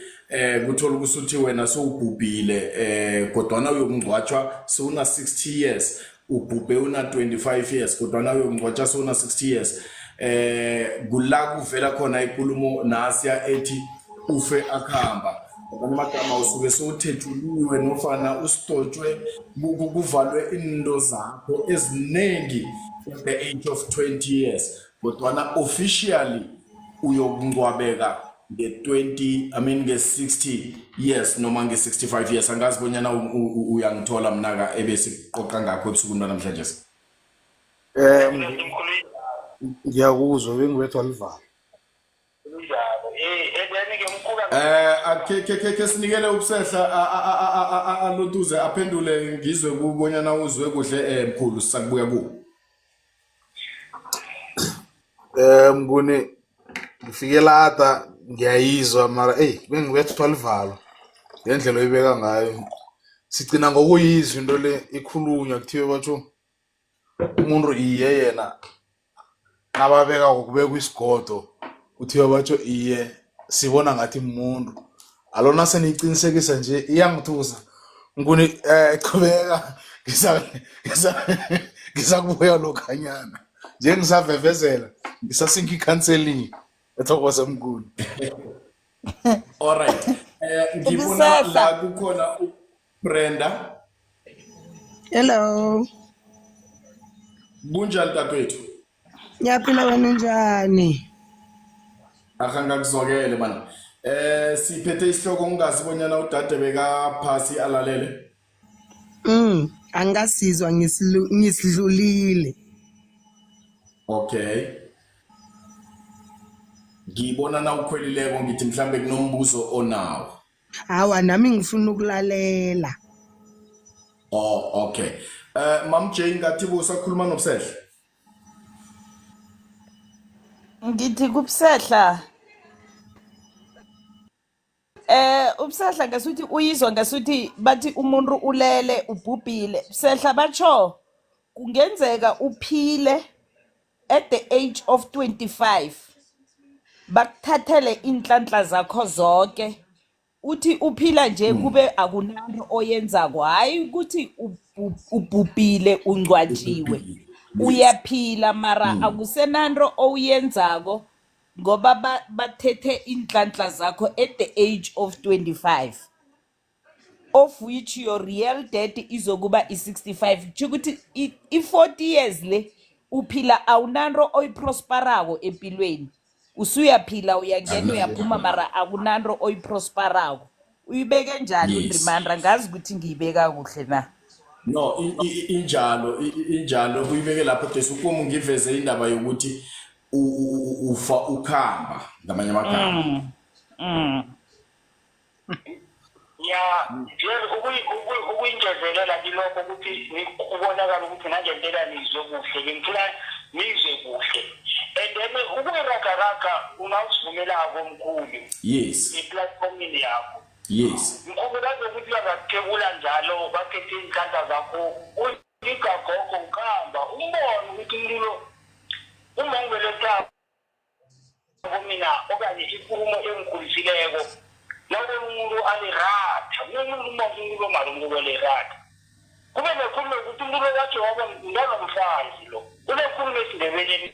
kuthola ukuthi wena sowubhubhile, kodwana uyokungcwatshwa sewuna 60 years. Ubhubhe una 25 years, kodwana uyokungcwatshwa sewuna 60 years. Kula kuvela khona ikulumo nasiya ethi ufe akhamba. Ngamanye amagama usuke sowuthethuliwe nofana usitotshwe, kuvalwe into zakho eziningi at the age of 20 years, kodwana officially uyokungcwabeka nge-20, I mean nge-60 years noma nge-65 years. Angazi bonyana uyangithola mnaka ebesiqoqa ngakho ebusukwini banamhlanje. Ngiyakuzwa, bengibethwa livalo. Kunjalo, and then-ke mkhuka. Akhe ke sinikele ubusehla alotuze aphendule, ngizwe kubonyana uzwe kuhle, mkhulu, sisakubuya ku. Mnguni, ngifike lata, ngiyayizwa, mara eyi bengibethwa livalo ngendlela oyibeka ngayo. Sigcina ngokuyizwa into le ikhulunywa, kuthiwe batho umuntu iye yena nababekako kubekwa isigodo, kuthiwa batho iye sibona ngathi muntu alona. Seniyiqinisekisa nje, iyangithusa Nguni. Chubeka, ngisakubuya lokhanyana nje, ngisavevezela, ngisasinka i-counseling. Ethokoza Mnguni. Alright, ngibona Ubusehla. la kukhona uBrenda. Hello. Kunjani dadewethu? Ngiyaphila, wena unjani? Aha, ngakuzwakele man. Siphethe isihloko, ngingazi bonyana udade bekaphasi alalele. Angasizwa, ngisidlulile. Okay. Ngibona na ukhwelileko, ngithi mhlambe kunombuzo onawo. Hawa, nami ngifuna ukulalela. Oh, okay. Mam Jane, ngathi busakhuluma noBusehla. Ngithi kubusehla. Ubusehla ngasuthi uyizwa ngasuthi bathi umuntu ulele ubhubhile. Sehla batsho kungenzeka uphile at the age of 25 bakuthathele inhlanhla zakho zonke, uthi uphila nje kube akunanto oyenzako. Hayi ukuthi ubhubhile ungcwatshiwe, Ubhubhile. uyaphila mara akusenanto owuyenzako ngoba bathethe inhlanhla zakho at the age of 25, of which your real death izokuba i-65. Kusho ukuthi i-40 years le uphila awunanto oyiprosperako empilweni. Usuyaphila, uyangena, uyaphuma, mara akunanto oyiprosperako. Uyibeke njani? Yes. Undrimandra, ngazi ukuthi ngiyibeka kuhle na? No, injalo, injalo uyibeke lapho desukumu. Ngiveze indaba yokuthi ufa ukhamba ngamanye amagama. Ya, nje ukuyingezelela kilokho ukuthi kubonakala ukuthi nangempela nizwe kuhle, ngifuna nizwe kuhle and then ukuyiragaraga unawusivumelako mkhulu eplatformini yakho. Mkhulu, bazokuthi bangakuthebula njalo, baphethe iinhlanhla zakho, uligagogo ukhamba umbone ukuthi umuntu lo uma ngibelethako mina okanye ikulumo engikhulisileko nawubona umuntu aliratha kunomuntu uma umuntu lo mali umuntu lo liratha kube nekhulumo yokuthi umuntu lo wathi waba mntwanomfazi lo kunekhulumo esiNdebeleni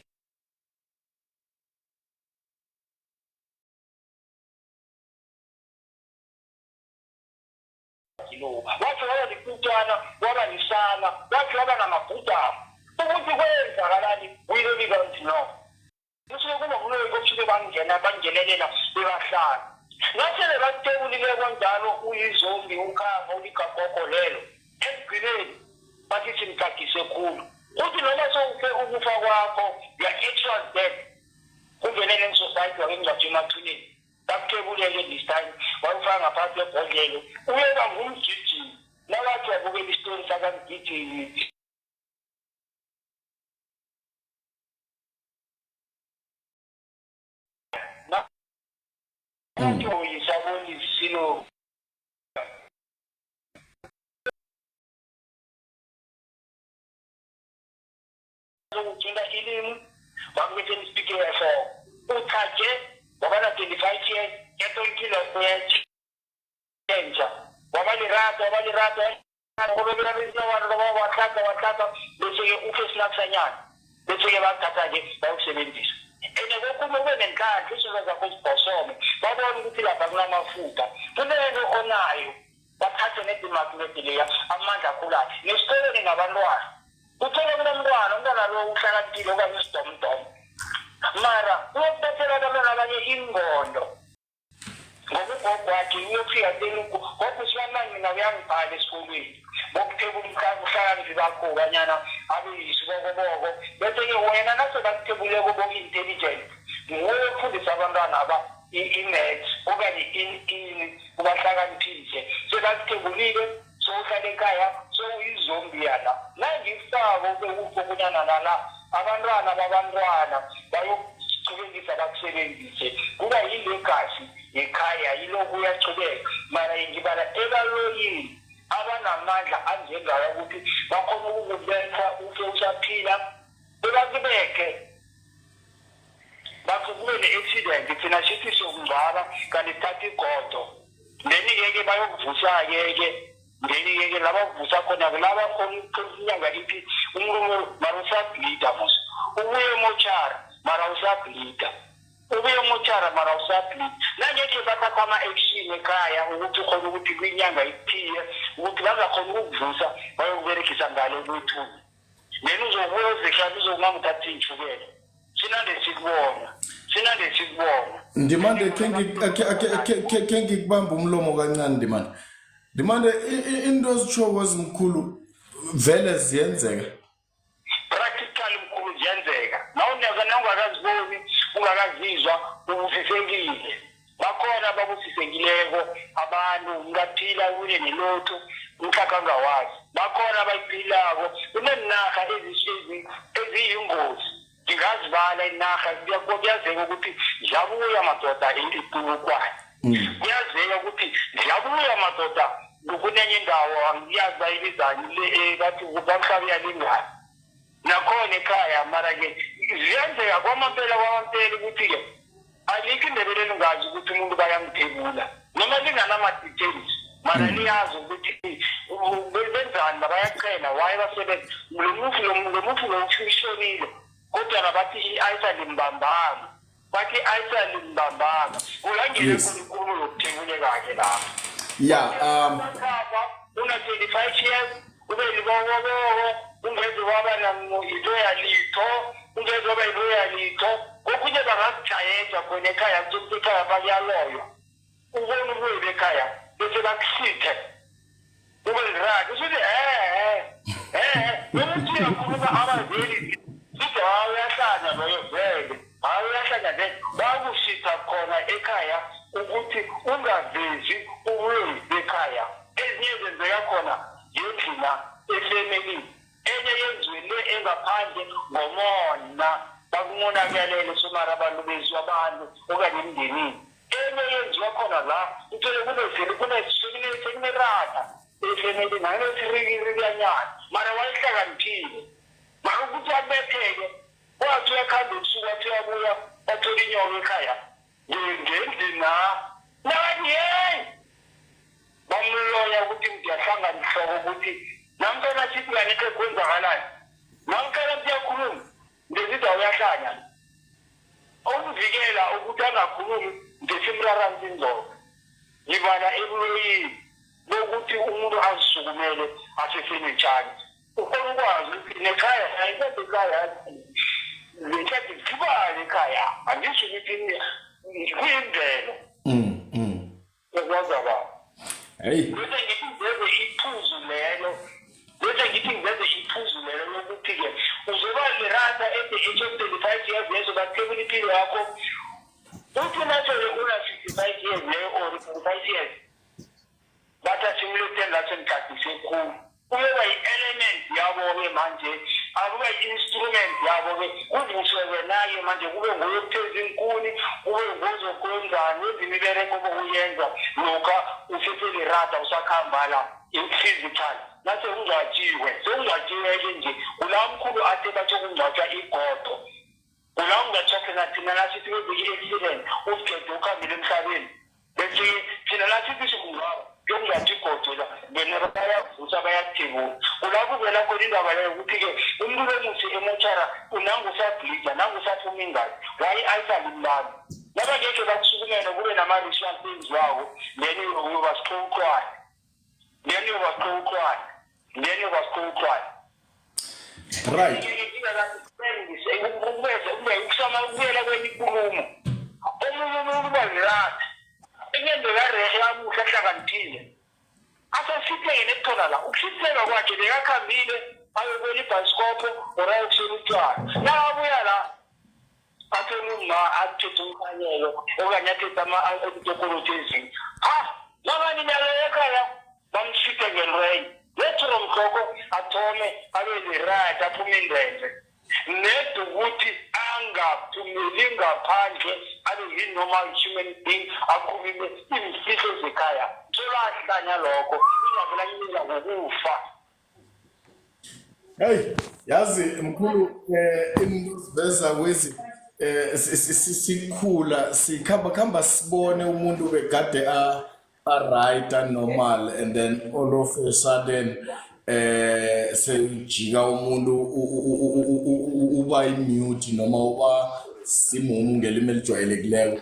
lo wathi waba likutwana, waba lisana, wathi waba namabhudama ukuthi kwenzakalani, we really don't know. Kusuke kuba kuloyo kusuke bangena bangenelela bebahlala nasele bakutebulileko njalo uyizombi ukhamba uligagogo lelo. Ekugcineni bathi simtagise khulu kuthi noma sowufe ukufa kwakho, your actual death, kungenele society wake ngcwatshe emathuneni bakuthebuleke. This time wayofaka ngaphansi kwebhodlelo, uyoba ngumgijimi. Nawathi wabukela isitori sakamgijimi nathi uyisabona isilo ukuthinta ilimu bakubethela isipikiri ehloko uthathe waba na-25 years ketonkile kuyatshentsha waba lerato, waba lerato, wahlaka wahlaka, bese-ke ufe sinakusanyana, bese-ke bakuthatha-ke bayokusebenzisa. And kokhunye kube nenhlanhla izinto zakho zibhosome babone ukuthi lapha kunamafutha kunento onayo, bathathe nedimagnet leya amandla akhulayo nesikolweni nabantwana. Uthole kunomntwana, umntwana lo uhlakaniphile okanye isidomdom, mara uyokuthathela abantwana abanye ingqondo ngoba ugogo wakhe uyofika tena gogo usibanani mina uyangibhala esikolweni ngokuthebula ubuhlakaniphi bakho banyana abe yisibokoboko. Bese-ke wena nase bakuthebuleko boku-intelligent nguwe ofundisa abantwana aba i-maths okanye ini ubahlakaniphise. Sebakuthebulile sowuhlala ekhaya sowuyizombi yana nangifako bekukokunyana nala abantwana babantwana bayokuchubekisa bakusebenzise kuba yilegacy yekhaya yiloku uyachubeka. Mara ngibala ebaloyini abanamandla anjengawo ukuthi bakhona ukukubetha ufe usaphila bebakubeke bakho kube ne-accident thina sithi siyokungcwaba kanti sithatha igodo then-ke ke bayokuvusa-ke ke then-ke ke laba kuvusa khona-ke laba khona inyanga ithi umuntu mara usablida mos ubuye emochara mara usablida ubuye emochara mara usablida nangekhe bathatha ama-action ekhaya ukuthi ukhona ukuthi kwinyanga ikuthiye ukuthi bangakhona ukukuvusa bayokuberegisa ngale kwethuna then uzobuya uzehlala uzokumama uthatha iy'nshukela sinande sikubona sinande sikubona. Ndimande, khe ngikubamba umlomo kancane Ndimande. Ndimande, into ezitshoko ezimkhulu vele ziyenzeka? Practical mkhulu, ziyenzeka. Nawuneka nawungakaziboni ungakazizwa ubusisekile. Bakhona ababusisekileko abantu ungaphila uye nelotho umhlakha angawazi. Bakhona abayiphilako. Kuneenarha eziyingozi ngingazibala inarha kuyazeka ukuthi ziyabuya madoda ipulukwane. Kuyazeka ukuthi ziyabuya madoda kunenye indawo, angiyazi bayibizani le, bathi bamhlaba uyalingana nakhona ekhaya. Mara-ke ziyenzeka kwamampela, kwamampela ukuthi-ke alikho iNdebele elingazi ukuthi umuntu bayamthebula, noma linganama-details, mara liyazi ukuthi benzani, bayachela waye basebenza lo mufi, lo mufi lo ushonile, kodwa nabathi i-ayisa limbambanga, bathi i-ayisa limbambanga, kulangena khona inkulumo yokuthebuleka-ke lapho. Una 25 years, ube libobobobo, ungeze waba yinto yalitho, ungeze waba yinto yalitho. Kokunye bangakujayeza khona ekhaya, kuthi ekhaya bakuyaloywa, ubone ubuye ekhaya bese bakusithe ube liraki, usuthi nokuthi uyakhuluma abazeli, sithi hayi, uyahlanya loyo vele, hayi, uyahlanya vele. Bakusitha khona ekhaya ukuthi ungavezi ubuloyi bekhaya. Ezinye zenzeka khona ngendlina efemelini, enye yenziwe le engaphandle ngomona, bakumonakelele somara abantu bezwa abantu okanye emndenini. Enye yenziwa khona la, uthole sekunerata efemelini, anesirikirikanyana, mara wayehlakaniphile, mara ukuthi abetheke, wathi uyakhamba ebusuku, wathi uyabuya, wathola inyoka ekhaya ngendlini na, nakathi yeyi, bamloya ukuthi ngiyahlangana ihloko ukuthi namntwana sithi kanethe kwenzakalani, namntwana siyakhuluma ngesithi awuyahlanya, ukuvikela ukuthi angakhulumi ngesimraranisa indoda. Ngibala ebuloyini bokuthi umuntu azisukumele asesenetshani, ukhona ukwazi ukuthi nekhaya ayikade ekhaya ngenkathi zibale ekhaya, angisho ukuthi kuyimvelo okwazi ba. Bese ngithi ngiveze iphuzu lelo, bese ngithi ngiveze iphuzu lelo lokuthi-ke uzoba lerata at the age of 35 years lezo bathebula impilo yakho, uthi nasele una-65 years leyo or 45 years, bathi asimuletheni la sengiqadise khulu, uyoba yi-element yabo-ke manje, akuba yi-instrument yabo-ke, kuvuswe wena-ke manje, kube nguye okutheza iinkuni, kube nguzokwenzani, wenza imibereko bokuyenza lokha useselirata usakhamba la i-physical. Nase ungcwatshiwe, sewungcwatshiwe-ke nje, kula mkhulu athe batho kungcwatshwa igodo, kula ungcwatshwa khona. Thina nasithi kwenzeke i-accident, ugede ukhambile emhlabeni, bese thina nasithi sikungcwaba, kuyokungcwatshwa igodo la, bona bayavusa, bayathebula. Kula kuvela khona indaba leyo ukuthi-ke umuntu bemusi emochara unangu usablida, nangu usaphuma ingazi, waye ayisalimlami, nabangekhe bakusukumele kube nama-ritual enziwako, then uyoba siqhuqwane, then uyoba siqhuqwane, then uyoba siqhuqwane. Ukusama ukubuyela kwenye inkulumo, omunye umuntu uba lirata inyendo karehe kamuhle ahlakaniphile, asesitheke nekuthola la ukusitheka kwakhe, bekakhambile ayobona ibhayisikopho or ayokusela utshwala, nakabuya la athole uma athethe umkhanyelo okanye athethe itokolothi ezinye, ha, nabani nyalo ekhaya bamsithe ngenrenye lethuro mhloko, athome abe lirata, aphume indenze ned ukuthi angaphumeli ngaphandle, abe yi-normal human being, akhulume iimfihlo zekhaya. Solahlanya lokho izavela imiza ngokufa. Hey, yazi mkhulu, into siveza kwezi sikhula sikhamba khamba sibone umuntu begade a right and normal, and then all of a sudden sejika umuntu, uba imute noma uba simumu ngelimi elijwayelekileko,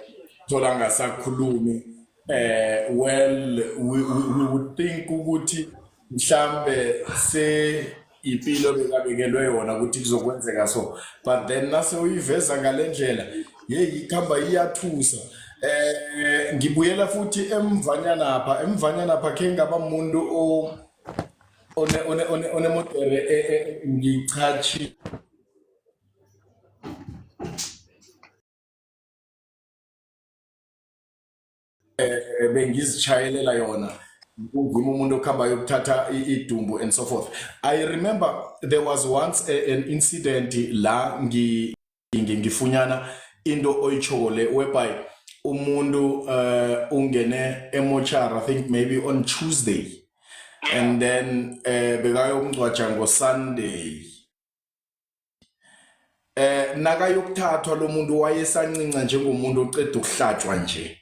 thola angasakhulumi. Well, we would think ukuthi mhlambe se impilo bekabekelwe yona ukuthi kuzokwenzeka so, but then nase uyiveza ngale ndlela, hey, ikhamba iyathusa. Ngibuyela futhi emvanyana apha, emvanyana apha khe ngaba umuntu o one one one onemodere ngichachi bengizichayelela yona, kungimi umuntu okuhamba yokuthatha idumbu and so forth. I remember there was once an incident la ngifunyana into oyitshoko le, whereby Umuntu ungene emochari, I think maybe on Tuesday. And then bekayomngcwaja ngoSunday. Nakayokuthathwa lo muntu wayesancinca njengomuntu oqeda ukuhlatshwa nje.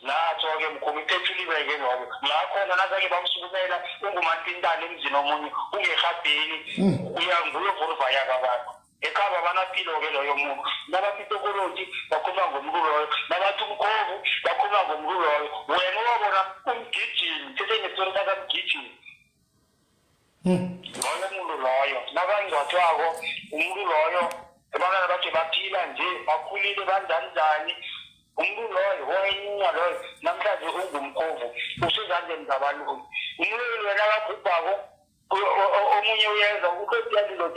Natho-ke mkhulu iphethuliwe-ke lokho la khona nazake bamsukumela ungumantintane emzini omunye ungerhabheni nguye vuruvayaka abantu ekhaba banapilo-ke loyo muntu. Nabathi itokoloji bakhuluma ngomntu loyo, nabathi umkhovu bakhuluma ngomntu loyo. Wena wabona umgijimi sesengestori sakamgijimi loyo muntu loyo nabangcwatshwako umuntu loyo abantwana bakhe baphila nje bakhulile banjani njani. Umuntu loyo owayeninga loyo namhlanje ungumkhovu usezandleni zabalungu. Umuntu wena akabhubhako omunye uyenza uqediyalilo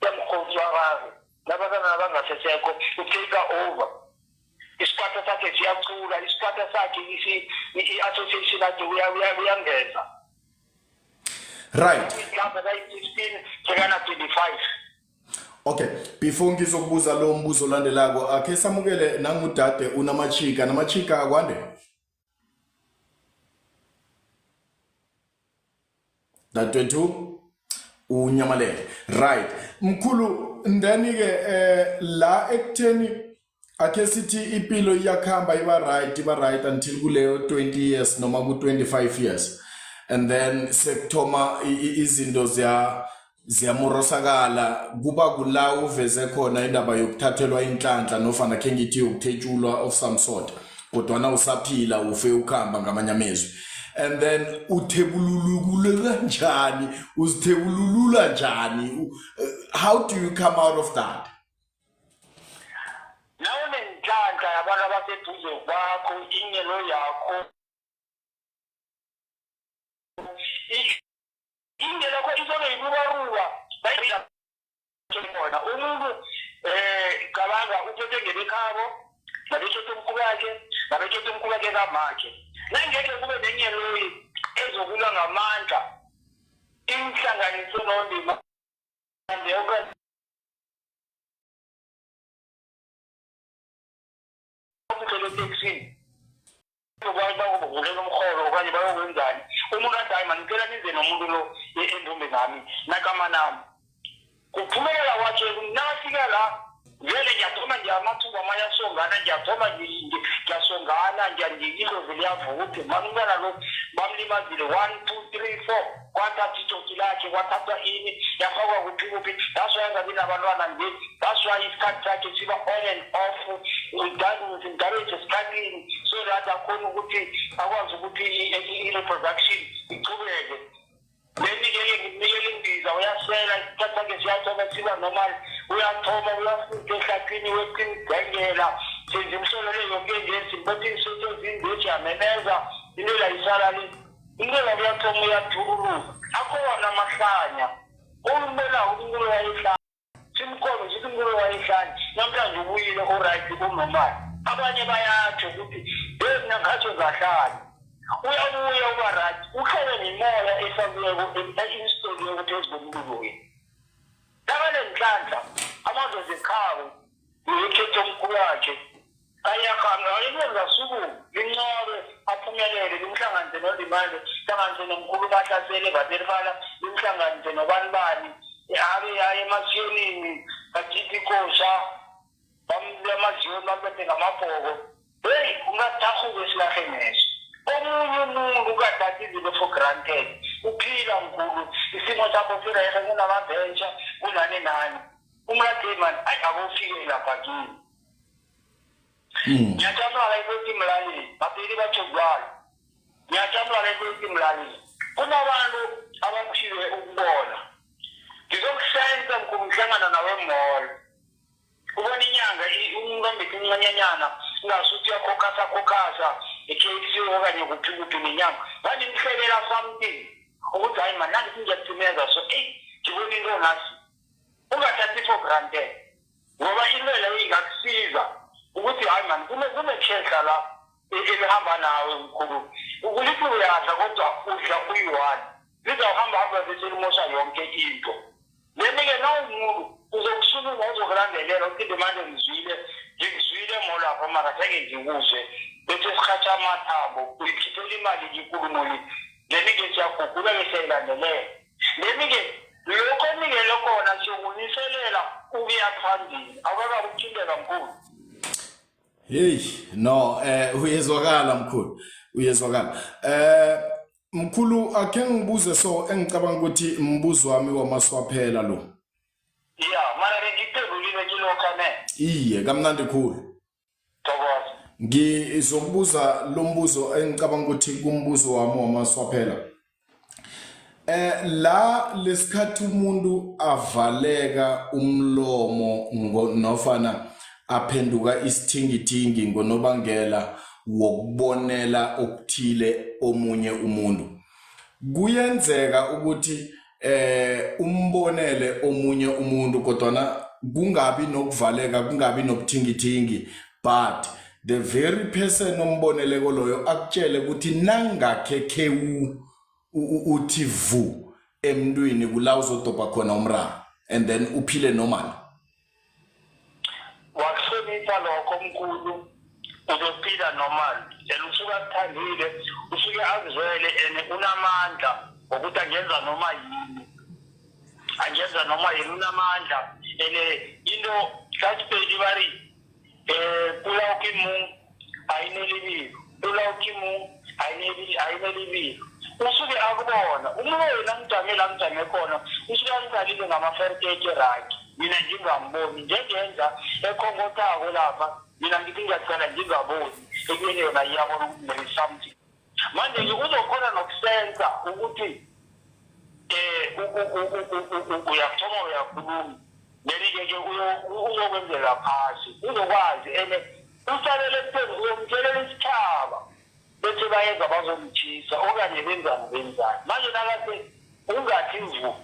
yamkhovu wakazi nabantwana abangasesekho utake over. Isikwata sakhe siyacula, isikwata sakhe i-association yakhe uyangeza. Right. Mhlawumbe kayi-15 sekana 25. Okay, before ngizokubuza lo mbuzo olandelako, akhe samukele nangudade unamachika, namachika akwande. Dadewethu unyamalele. Right. Mkhulu ndani ke la ekutheni akhe sithi impilo iyakhamba iba right until kuleyo 20 years noma ku 25 years. And then sekuthoma izinto ziyamorosakala kuba kula uveze khona indaba yokuthathelwa inhlanhla nofana khe ngithi yokuthetshulwa of some sort, kodwana usaphila ufe ukhamba ngamanye amezwi. And then uthebululukule kanjani, uzithebululula njani, how do you come out of that? Nawunenhlanhla yabantu abaseduze kwakho, inyelo yakho ingelakho izobe ibubaruba bayona umuntu cabanga uphethe ngebekhabo nabekhethe umkhubakhe nabekhethe umkhubakhe kamakhe nangekhe kube nenyeloyi ezokulwa ngamandla inhlanganiso nondima etekisini bakuvulela umrholo okanye bayokwenzani. Umuntu athi hayi mani ngicela nize nomuntu lo entombi nami nakamanami. Kuphumelela kwakhe nakafika la vele ngiyathoma nje amathuba amanye asongana, ngiyathoma ngiyasongana ilozi liyavuka ukuthi mani umntwana lo bamlimazile 1 2 3 4 kwathatha itoki lakhe kwathathwa ini yafakwa kuphi kuphi. That's why angabi nabantwana nje, that's why isikhathi sakhe siba on and off simgareje esikhathini so that akhona ukuthi akwazi ukuthi i-reproduction ichubeke. Then-ke ngimnikela imbiza uyasela isikhathi sakhe siyathoma siba normal, uyathoma uyafika ehlathini weqa imigcengela senza imhlolo le yonke nje simbethe iinsuthi ezindeji yamemeza into la isala le umntwana uyathoma uyathululuka akhona amahlanya umbona umntwana wayehlanya simkhona sithi umntwana wayehlanya namhlanje ubuyile oright unormal. Abanye bayatsho ukuthi hey mina ngatsho ngahlanya uyabuya uba right uhlele nemimoya efakiweko e-installweko phezu komuntu loyo. Nabanenhlanhla amadoda ekhabo ngekhetho omkhulu wakhe ayakhamba ayenza suku linqobe aphumelele limhlanganise noLimande hlanganise nomkhulu bahlasele baterifala limhlanganise nobani bani abe aye emasiyonini bakhiphe ikosha bamaziyoni bambethe ngamabhoko. Heyi ungatharhuka esilarheni eso. Omunye umuntu ukathatha izinto for granted uphila mkhulu isimo sakho sirehe kunamaventsha kunani nani umlathi mani ayi akufike lapha kimi. Ngiyacamlala ikuthi mlaleli babili batsho njalo ngiyacamlala ikuthi mlaleli kunabantu abaphiwe ukubona. Ngizokusensa mkhulu ngihlangana nawe mall ubona inyanga umuntu ambethe umncanyanyana ingasuthi uyakhokhasa khokhasa e-KFC okanye kuphi kuphi nenyanga ngandimhlebela something ukuthi hayi mani nangithi ngiyakuthumeza so eyi ngibona into nasi ungathathi for granted ngoba into leyo ingakusiza ukuthi hayi mani kunekhehla la elihamba nawe mkhulu ukulithi uyadla kodwa udla uyi-one lizawuhamba hamba bese limosha yonke into. Then-ke nawumuntu uzokusukuma uzokulandelela uphinde manje ngizwile ngikuzwile lapha mara seke ngikuzwe bese sihatsha amathambo uyikhiphela imali ikulumo le. Then-ke siyagugula-ke siyayilandelela. Then-ke lokho onikele khona siyokuniselela ukuya phambili. Awukakabi ukuthinteka mkhulu. Hey, no, uyezwakala mkhulu. Uyezwakala. Mkhulu akhe ngibuze so engicabanga ukuthi mbuzo wami wamaswaphela lo. Ya, mara bengikuphendulile kilokho ne. Iye, kamnandi khulu. Thokoza. Ngizokubuza lo mbuzo engicabanga ukuthi kumbuzo wami wamaswaphela. La lesikhathi umuntu avaleka umlomo nofana aphenduka isithingithingi ngonobangela wokubonela okuthile omunye umuntu. Kuyenzeka ukuthi umbonele omunye umuntu kodwana kungabi nokuvaleka, kungabi nobuthingithingi, but the very person omboneleko loyo akutshele ukuthi nangakhe khewu uthi vu emntwini kula uzodobha khona umraro and then uphile normal. Wakuhlonipha lokho mkhulu, uzophila normal. And usuke akuthandile, usuke akuzwele and unamandla ngokuthi angenza noma yini. Angenza noma yini, unamandla. And into sathi bari pula ukimu ayinelibilo, pula ukimu ayinelibilo. Usuke akubona umloyi nangijame la ngijame khona, usuke angiqalile ngama-fertete right, mina ngingamboni njengenza ekhonkothako lapha, mina ngithi ngiyacela ngingaboni, ekubeni yona iyabona ukuthi there is something. Manje-ke uzokhona nokusensa ukuthi uyathoma uyakhuluma, then-ke ke uzokwenzela phasi, uzokwazi and usalele ekutheni uyomtshelela isitshaba bese bayenza bazomtshisa okanye benzani benzani. Manje nakase ungathi vu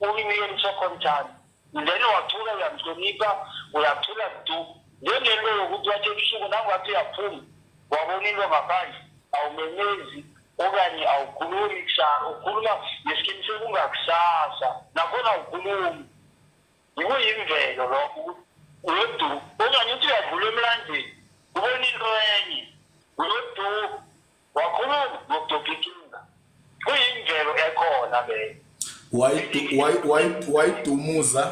uyinikela i-second chance, then wathula, uyamhlonipha, uyathula du njengento yokuthi wathi ebusuku nangathi uyaphuma wabona into ngaphandle, awumemezi okanye awukhulumi, ukhuluma ngesiqiniseko ungakusasa nakhona awukhulumi. Kuyimvelo lokho ukuthi uyodu okanye uthi uyadlula emlanjeni ubona into enye, uyodu wakhuluma ngokudobha inkinga. Kuyimvelo ekhona leyo. Wayidumuza.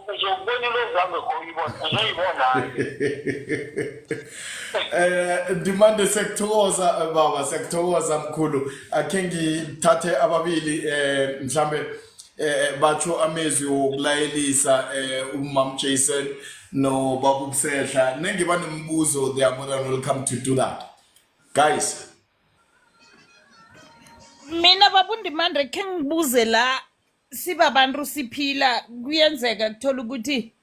Uzokubona into ezange uyibona, uzoyibona. Ndimande, siyakuthokoza baba, siyakuthokoza mkhulu. Akhe ngithathe ababili mhlambe batsho amezwi wokulayelisa, umam Jason no baba Ubusehla. Nengiba nombuzo, they are more than welcome to do that. Guys. Mina babuNdimande khe ngibuze la, sibabantu siphila, kuyenzeka kuthola ukuthi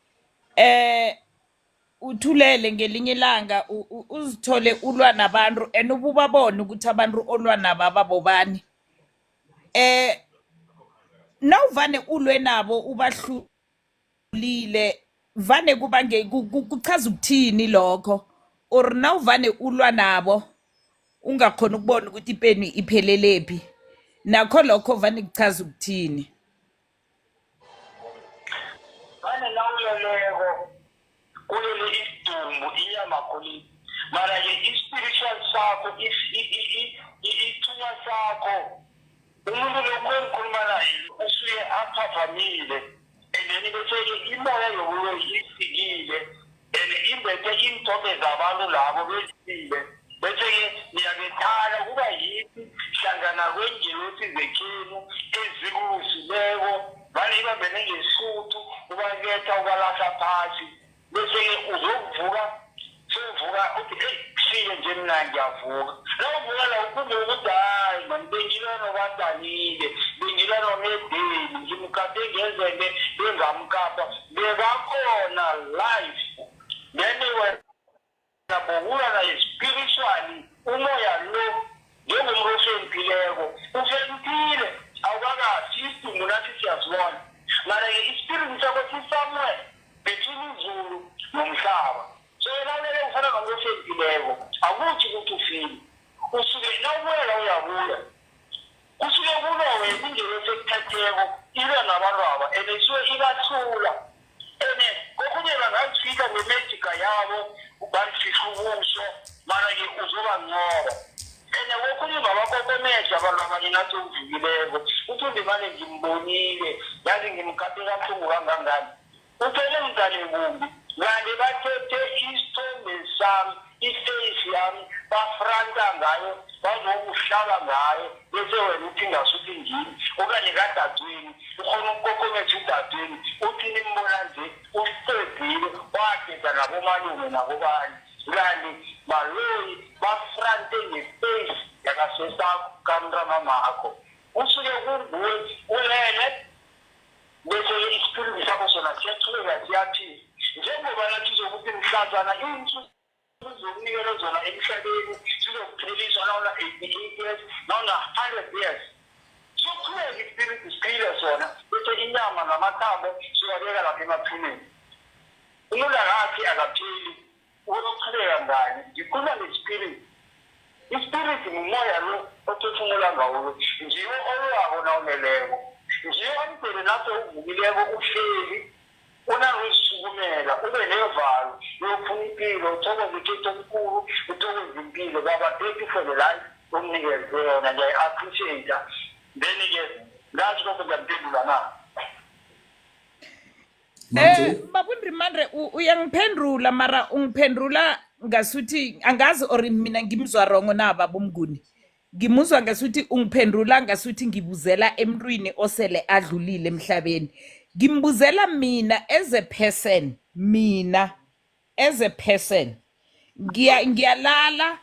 uthulele ngelinye ilanga uzithole ulwa nabantu and ububabona ukuthi abantu olwa nabo ababobani. Nawuvane ulwe nabo ubahlulile, vane kubange kuchaza ukuthini lokho? Or nawuvane ulwa nabo ungakhona ukubona ukuthi ipeni iphelelepi, nakho lokho vane kuchaza ukuthini? Vane nawuleleko kulele isidumbu, inyama khulile, mara-ke i-spiritual sakho, isithunywa sakho, umuntu lokhu engikhuluma naye usuke aphaphamile and then bese-ke imoya yokuyo ifikile and imbethe iinthombe zabantu labo bezile, bese-ke niyabethana, kuba yithi hlangana kwengelosi zekhenu ezikulusileko, vane ibambene ngesuthu, ubabetha ubalahla phasi, bese-ke uzokuvuka, sewuvuka uthi, "Eyi, kusile nje, mina ngiyavuka." Nawuvuka la ukhumbule ukuthi, "Hayi mani, bengilwa nobadanile, bengilwa nomedeni, ngimkaphe ngezembe, bengamkapa bebakhona live." Then wena bokulwa naye spiritually, umoya lo njengomuntu ohloniphileko, uhloniphile, awukakafi, isidumbu nathi siyasibona, mara-ke ispirit sakho si-somewhere between izulu nomhlaba. So yena ulele ufana nomuntu ohloniphileko, akutshi ukuthi ufile. Usuke nawubuya la uyabuya, kusuke kulwa wena, ingelosi ekuthatheko ilwa nabantu aba and isuke ibahlula and kokunye. Uyancoba and kokhunye babakokomeja abantu abanye nathi uvukileko uthi undimane ngimbonile, yazi ngimkhape kabuhlungu kangangani. Uphele mngane kumbi kanti bathethe isithombe sami, iface yami, bafranta ngayo, bazokuhlaba ngayo, bese wena uthi ngasuthi ngimi okanye kadadweni. Ukhona ukukokometha udadweni, uthi nimbona nje uqedile wageza nabomalume nabobani, kanti baloyi bafrante ngeface yakasesakho kamntamamakho. Usuke kunguwe ulele, bese-ke isipiliti sakho sona siyachubeka siyaphila, njengoba nathi zokuthi mhlazana iinsuku zokunikela zona emhlabeni zizokupheliswa nawuna 88 years, nawuna 100 years, sizoqhubeka isipiliti siphile sona, bese inyama namathambo siyabeka lapha emathuneni. Umuntu akathi akaphili, uyoqhubeka ngani? Ngikhuluma ngesipiliti. Isipiliti ngumoya lo ophefumula ngawo, ngiwo olwako nawuleleko, ngiwo omdele lapho uvukileko uhleli unangozisukumela, ube nevalo uyofuna impilo, uthokoze ukhetho omkhulu, uthokoze impilo. Baba, thank you for the life omnikeze yona, ngiyayi-appreciate. Then-ke ngazi lokho, ngiyamphendula na? Babundrimandre, uyangiphendula mara ungiphendula ngasuthi angazi or mina ngimzwa wrong na babumnguni. Ngimuzwa ngasuthi ungiphendula ngasuthi ngibuzela emntwini osele adlulile emhlabeni. Ngimbuzela mina as a person, mina as a person. Ngiya ngiyalala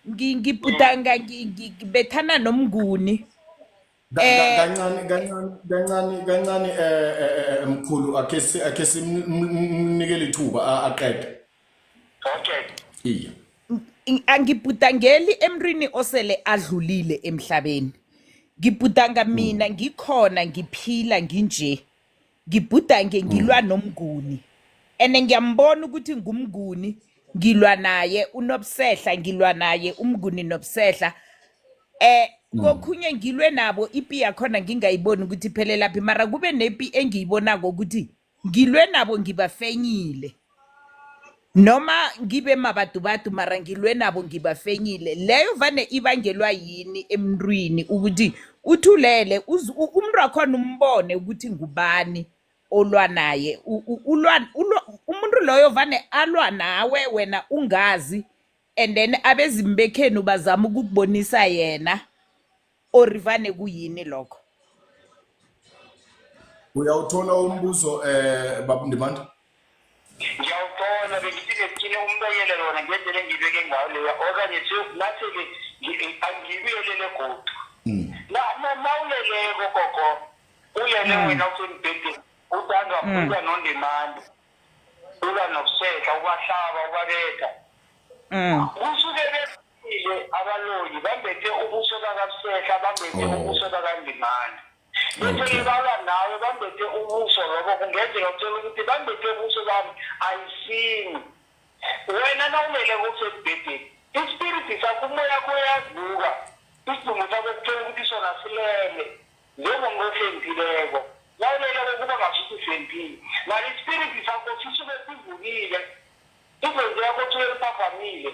ngibhudanga ngibethana nomnguni. Kancane kancane kancane kancane, mkhulu, akhe simnikele ithuba aqede. Okay. Iya. Angibhudangeli emntwini osele adlulile emhlabeni. Ngibhudanga mina ngikhona, ngiphila nginje. Ngibhudange ngilwa nomnguni. And ngiyambona ukuthi ngumnguni, ngilwa naye unobusehla, ngilwa naye umnguni nobusehla. Kokhunye ngilwe nabo ipi yakhona ngingayiboni ukuthi iphelelaphi, mara kube nepi engiyibonako ukuthi ngilwe nabo ngibafenyile. Noma ngibe mabadubadu, mara ngilwe nabo ngibafenyile. Leyo vane ibangelwa yini emntwini ukuthi uthulele umuntu wakhona umbone ukuthi ngubani olwa naye, ulwa umuntu loyo vane alwa nawe wena ungazi, and then abezimu bekhenu bazama ukukubonisa yena, or vane kuyini lokho? Uyawuthola umbuzo, baba Ndimande? Ngiyawuthola. Bengithi ngesithini umbekele yona ngendlela engiyibeke ngayo leya, okanye nasele angibuyelele godu. Nawuleleko gogo, ulele wena usembhedeni, utanga uba nondimande, uba nokusehla, ubahlaba, ubabetha. Kusuke befile abaloyi, bambethe ubuso bakabusehla, bambethe ubuso bakandimande, bese balwa nawe bambethe ubuso lobo. Kungenzeka uthola ukuthi bambethe ubuso bami, ayisini wena nawulele kusembhedeni, ispiriti sakho, umoya wakho uyavuka, isidumbu sakho kuthola ukuthi sona silele njengomuntu ohloniphileko. Nawuleleko kuba ngasuthi uhloniphile, mara ispiriti sakho sisuke sivukile, idlozi yakho suke liphaphamile.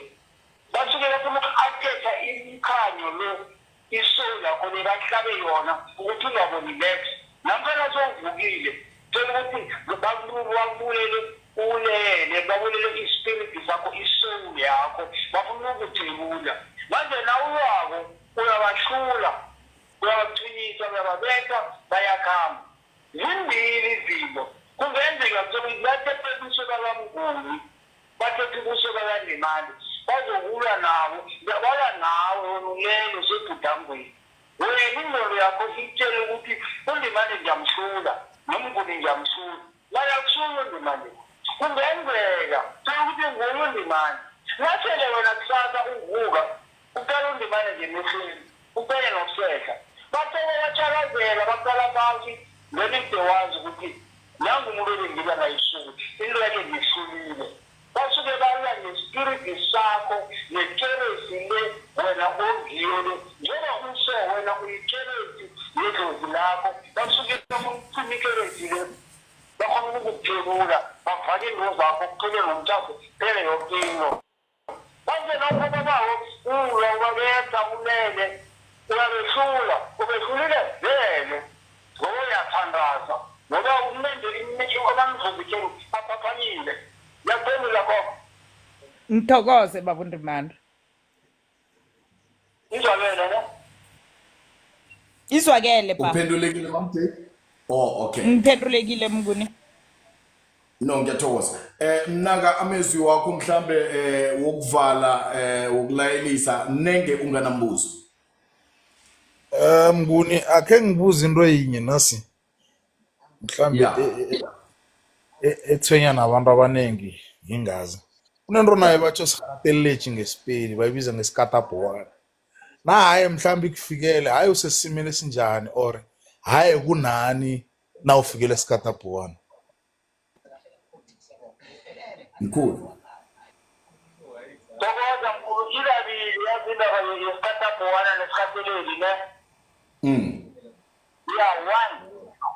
Basuke bafuna uku-athetha imkhanyo lo, isoul yakho le bahlabe yona ukuthi ungaboni nex. Namkhana sowuvukile, thola ukuthi bakubulele ulele, babulele ispiriti sakho, isoul yakho, bafuna ukuthebula. Manje nawulwako uyabahlula, uyabathunyisa, uyababetha, bayakhamba. Zimbili izinto kungenzeka, kuthola ukuthi bathethe ubuso bakamnguni, bathethe ubuso bakandimande, bazokulwa nabo, balwa nawe wena ulele usebhudangweni. Wena ingqondo yakho ikutshele ukuthi undimande ngiyamhlula, nomnguni ngiyamhlula, mara akusuye undimande. Kungenzeka thola ukuthi nguye undimande. Nasele wena kusasa uvuka, uqala undimande ngemehlweni, uqale nokusehla, bathoke batshalazela, baqala phansi, then ide wazi ukuthi nangu umuntu ebengilwa naye ebusuku, into yakhe ngihlulile. Basuke balwa nespiriti sakho nekeresi le wena ongiyo le, njengoba uso wena uyikeresi yedlozi lakho, basuke bafuna ikeresi le, bakhona ukukuphekula, bavale into zakho, kuphele nomthatho, phele yoke into. Manje lokho babawo ulwa. Uyababetha ulele, uyabehlula, ubehlulile vele ngoba uyathandaza, ngoba umende abamvuzikeni aphaphanyile. Ngiyakuphendula gogo. Ngithokoze baba uNdimande. Izwakele ne? Izwakele baba. Uphendulekile mamJ? Oh, okay. Ngiphendulekile Mnguni. No, ngiyathokoza. Mnaka amezwi wakho mhlambe wokuvala wokulayelisa nenge unganambuzo. Mnguni, akhe ngibuze into yinye nasi. Mhlambe ethwenya nabantu abaningi ngingazi. Kunento nayo batjho sikateletshi ngesipedi bayibiza ngesikatabowana. Na hayi mhlambe ikufikele, hayi usesimeni esinjani or hayi kunani na ufikele esikatabowana. Mkhulu. Thokoza mkhulu, ikabili yazi indaba yesikatabowana nesikateleli ne. Ya, one.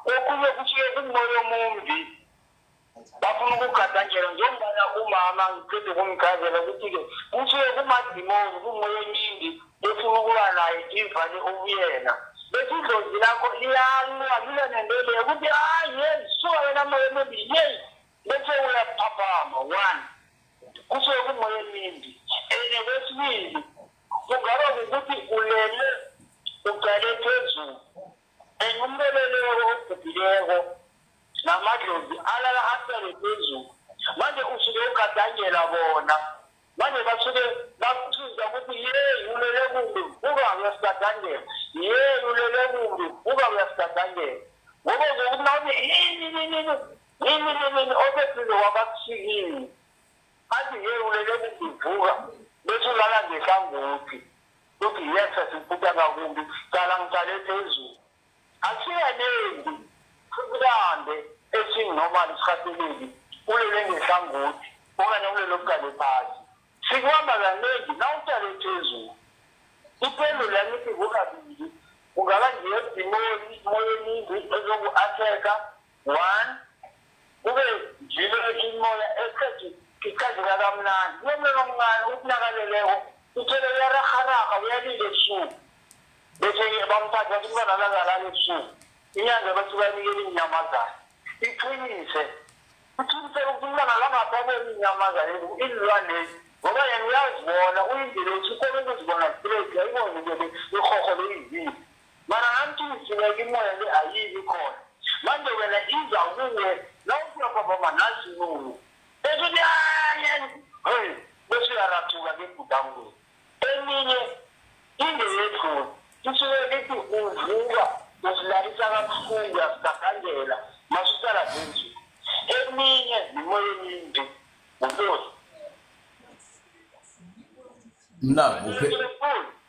Okunye kusuke kumoya omumbi. Bafuna ukugadangela njengoba umama ngiqede ukumchazela ukuthi-ke kusuke kumadimoni, kumoya emimbi efuna ukuba naye ivale ubuyena. Bese idlozi lakho liyalwa lile nento leyo ukuthi hayi yeyi suka wena moya emimbi yeyi, bese uyaphaphama. One, kusuke kumoya emimbi. And kwesibili kungaba ukuthi ulele uqale phezulu and umbeleleko obhubhileko namadlozi alala asele phezulu, manje usuke ugadangela bona, manje basuke bakusiza ukuthi yeyi ulele kumbi uba uyasigadangela, yeyi ulele kumbi uba uyasigadangela, ngoba uzokuthi nawuthi yini yini yini yini oseduze wabakusikile athi yeyi ulele kumbi vuka, bese ulala ngehlangothi uthi yes asiphutha kakumbi cala ngicale phezulu. Asiyanembi sibukambe esingu-normal isikhathi ulele ngehlangothi okanye ulele uqale phasi, sikuhamba kaningi nawuqale phezulu. Iphendulo yami ithi kukabili, kungaba ngeyedimoni imoya emimbi ezoku-attack-a one, kube njilo imoya eqeda ichazeka kamnandi kunomntwana omncane ukunakaleleko uthele uyararharaha uyalila ebusuku, bese-ke bamthatha bathi umntwana akakalali ebusuku, inyanga bathi banikele iinyamazana iqinise uqiniseke ukuthi umntwana langasaboni iinyamazana iinlwanezi, ngoba yena uyazibona uyindlela ukuthi ukhona ukuzibona straight, ayibone into le irhorho leyizile, mara namthuyisileke imoya le ayibi khona. Manje wena iza kuwe nawuthi uyaphaphama nasi inunu bese uthi hey, bese uyarathuka ngebhudangweni. Eminye ingeyedlula isuke lithi uvuka uzilalisa kabuhlungu uyasigagangela masuhlala phezulu. Eminye mimoya emimbi ngulozi. Mna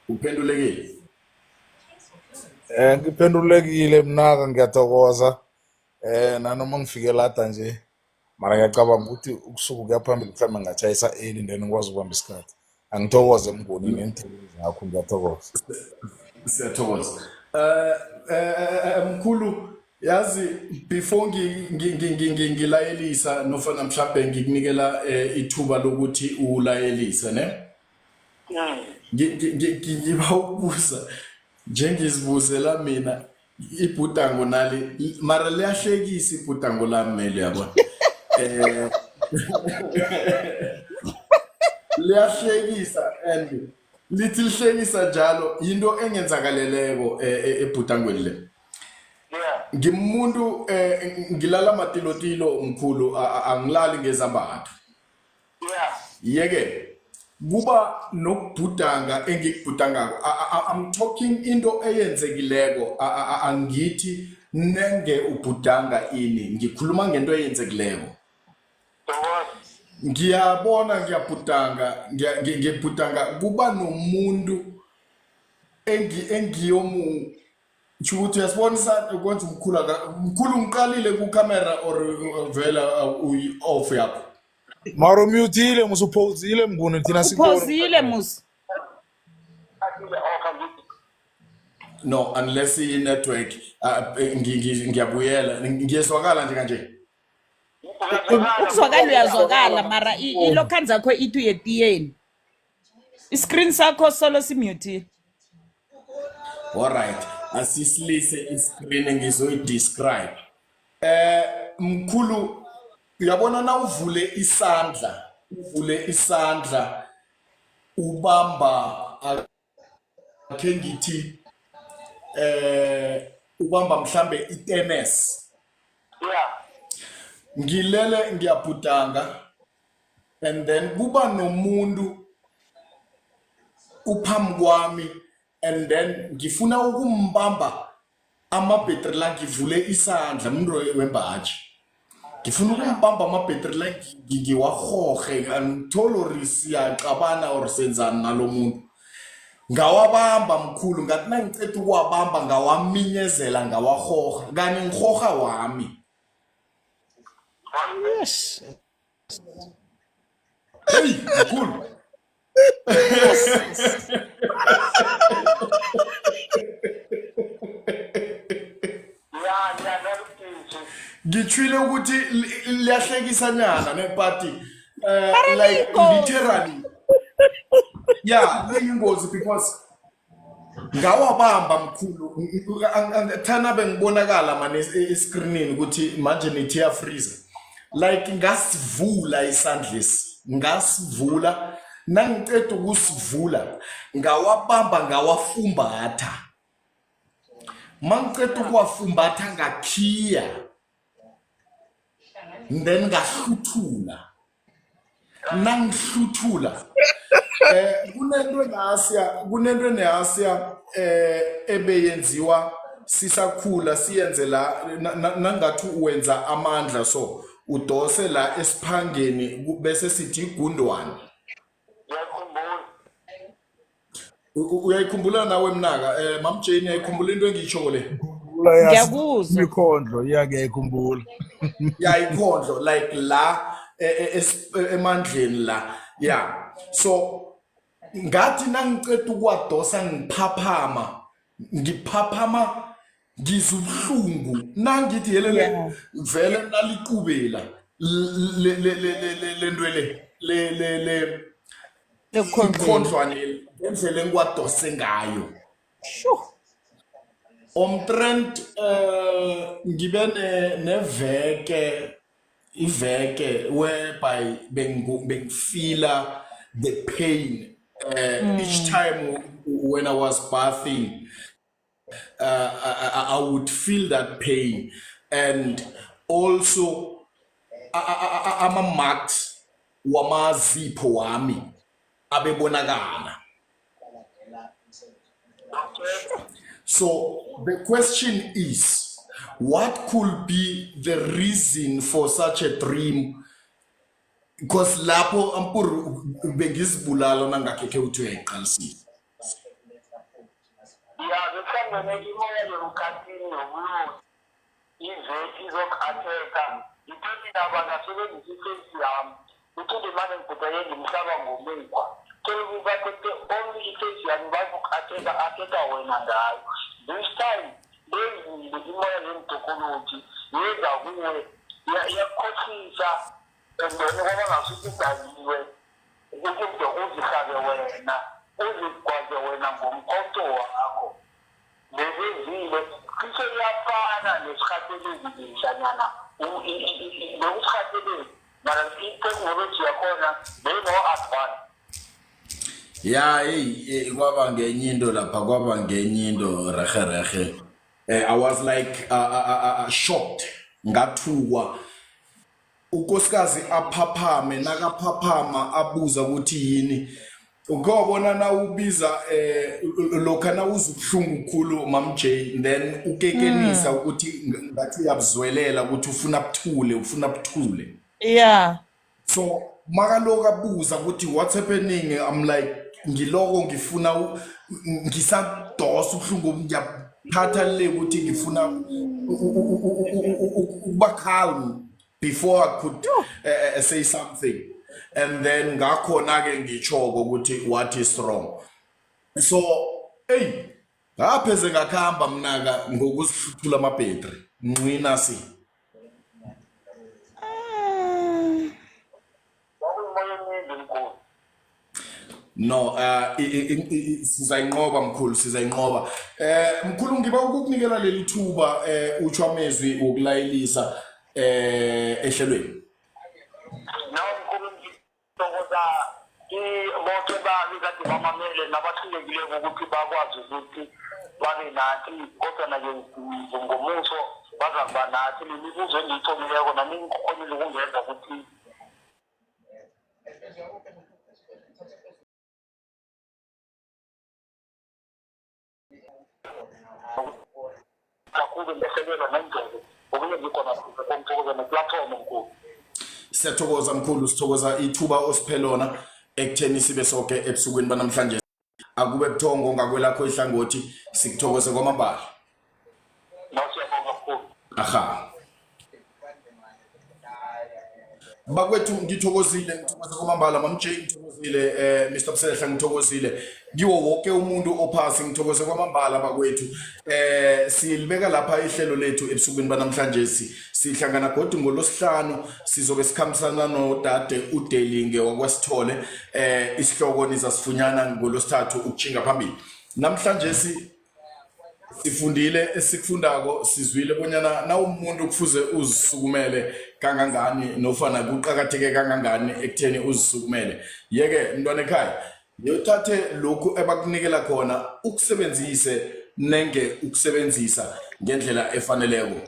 uphendulekile. Ngiphendulekile mnaka, ngiyathokoza. Nanoma ngifike lada nje, mara ngiyacabanga ukuthi ukusuka kuya phambili mhlawumbe ngingatshayisa early then ngikwazi ukubamba isikhathi. Angithokoze Mnguni neenthelo zakho, ngiyathokoza. Siyathokoza. Mkhulu, yazi before ngilayelisa nofana mhlambe ngikunikela ithuba lokuthi ulayelise ne? Ngiba ukubuza njengizibuzela mina ibhudango nali, mara liyahlekisa ibhudango lami mele yabona. Liyahlekisa and lithi lihlekisa njalo into engenzakaleleko ebhudangweni le. Ngimuntu ngilala matilotilo mkhulu, angilali ngezambatho. Yeke kuba nokubhudanga engikubhudangako. I'm talking into eyenzekileko, angithi nenge ubhudanga ini, ngikhuluma ngento eyenzekileko. Ngiyabona ngiyabhudanga, ngiyabhudanga kuba nomuntu engiyomu ukuthi uyasibonisa ukwenza umkhulu mkhulu ngiqalile ku camera or vela uyi off yakho. Mara umutile musu uphozile Mnguni thina sikubona. Uphozile musu. No, unless i network ngiyabuyela ngiyezwakala nje kanje. Ukuzwakala uyazwakala mara ilokhanza yakho ithi uyetiyeni. I-screen sakho solo simute. Alright, asisilise i-screen, ngizoyi-describe. Mkhulu, uyabona na uvule isandla, uvule isandla ubamba, akhe ngithi ubamba mhlambe itennis. Ngilele ngiyabhudanga, and then kuba nomuntu uphambi kwami, and then ngifuna ukumbamba amabhetri la, ngivule isandla, umuntu wembaji, ngifuna ukumbamba amabhetri la, ngiwahohe, angitholi or siyaqabana or senzani nalo muntu. Ngawabamba mkhulu, ngathi nangiceda ukuwabamba ngawaminyezela, ngawahoha, kani ngihoha wami. Yes. Hey mkhulu. Yes. Ya, nalubudisi. Ngithwile ukuthi liyahlekisa nyana ne, but Mara like liyingozi. Literally, yeah, liyingozi because ngawabamba mkhulu. Thana bengibonakala mane escreenini ukuthi manje nithi iyafreeza. Like ngasivula isandlesi, ngasivula, nangiceda ukusivula ngawabamba, ngawafumbatha, mangiceda ukuwafumbatha ngakhiya, then ngahluthula. Nangihluthula, kunento enasiya, kunento enasiya ebeyenziwa sisakhula, siyenze la nangathi wenza amandla, so udose la esiphangeni, bese sithi igundwane. Ngiyakhumbula. Uyayikhumbula nawe mnaka, Mam Jane, uyayikhumbula into engiyitshoko le? Khumbula ya. Ngiyakuzwa. Imikhondlo, iya, ngiyayikhumbula. Ya, ikhondlo, like la emandleni la, ya. So ngathi nangiceda ukuwadosa ngiphaphama, ngiphaphama ngizwa ubuhlungu, nangithi yelele, vele naliqubela lento le le le Lekukhondlweni. Ikhondlwane ngendlela engiwadose ngayo. Sure. Omtrent ngibe neveke, iveke whereby bengifeela the pain each time when I was bathing. I would feel that pain, and also ama marks wamazipho wami abebonakala. So the question is, what could be the reason for such a dream? Because lapho ampuru bengizibulala nangakhe uthi uyayiqalisile. Ya, bekuhlangene imoya yomkhathini nobulozi, ivesi izoku-attack-a. Ngithe mina bangasebenzisa ifesi yami, uthinde mane ngibhudake ngimhlaba ngomukhwa, thola ukuthi bathethe only ifesi yami, bazoku-attack-a, attack-a wena ngayo. This time benzile imoya yemdokoloji yeza kuwe, iyakukhohlisa, and then kwaba ngasuthi udakiwe ukuthi uzihlabe wena, uzigwaze wena ngomkhonto wakho. Lezizile cishe iyafana nesikhathi leshanyana lokusikhathi, mara i-technology yakhona beyino-advance. Ya, hey, kwaba ngenye into lapha, kwaba ngenye into rehe rehe. I was like shocked, ngathukwa. Unkosikazi aphaphame, nakaphaphama abuza ukuthi yini. Uke wabona na ubiza lokha na uza ubuhlungu khulu, Mam Jane, then ukekenisa ukuthi ngathi uyabuzwelela ukuthi ufuna buthule, ufuna buthule. So makaloku abuza ukuthi what's happening, I'm like ngiloko ngifuna ngisadosa ubuhlungu, ngiyaphatha le ukuthi ngifuna ukuba calm before I could say something, and then ngakhona ke ngitshoko ukuthi what is wrong. So hey, ngapheze ngakhamba mnaka ngokuzihluthula amabhetri nqina si. Kwakuyimoya emimbi mkhulu. No, sizayinqoba mkhulu, sizayinqoba. Mkhulu, ngiba ukukunikela leli thuba, utsho amezwi wokulayelisa ehlelweni. No, mkhulu, ngithokoza boke bekade bamamele nabahlulekileko ukuthi bakwazi ukuthi babe nathi, kodwa nake ngomuso bazakuba nathi. Nemibuzo engiyitholileko nami ngikhonile ukungenza ukuthi kakhulu ngesekelo nendlela okunye ngikhona ngithokoza neplatform, mkhulu. Siyathokoza mkhulu, sithokoza ithuba osiphe lona ekutheni sibe soke ebusukwini banamhlanje. Akube buthongo ngakwelakho ihlangothi, sikuthokoze kwamambala. No, siyabonga mkhulu. Aha. Bakwethu, ngithokozile, ngithokoze kwamambala. Mam J, ngithokozile. Mr Msehla, ngithokozile. Kiwo wonke umuntu ophasi, ngithokoze kwamambala bakwethu. Silibeka lapha ihlelo lethu ebusukwini banamhlanje. Sihlangana godu ngolosihlanu, sizobe sikhambisana nodade uDelinge wakwaSithole. Isihloko nizasifunyana ngolosithathu ukutshinga phambili. Namhlanje sifundile esikufundako, sizwile bonyana nawumuntu kufuze uzisukumele kangangani, nofana kuqakatheke kangangani ekutheni uzisukumele. Yeke mntwana ekhaya, yothathe lokhu ebakunikela khona, ukusebenzise nenge ukusebenzisa ngendlela efaneleko.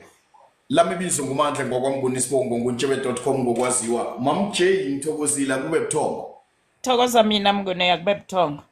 Lami ibizo nguMandla ngwakwamnguni, isibongo nguntshebe.com ngokwaziwa. Mam J, ngithokozile, kube buthongo. Thokoza mina, Mnguni, yakube buthongo.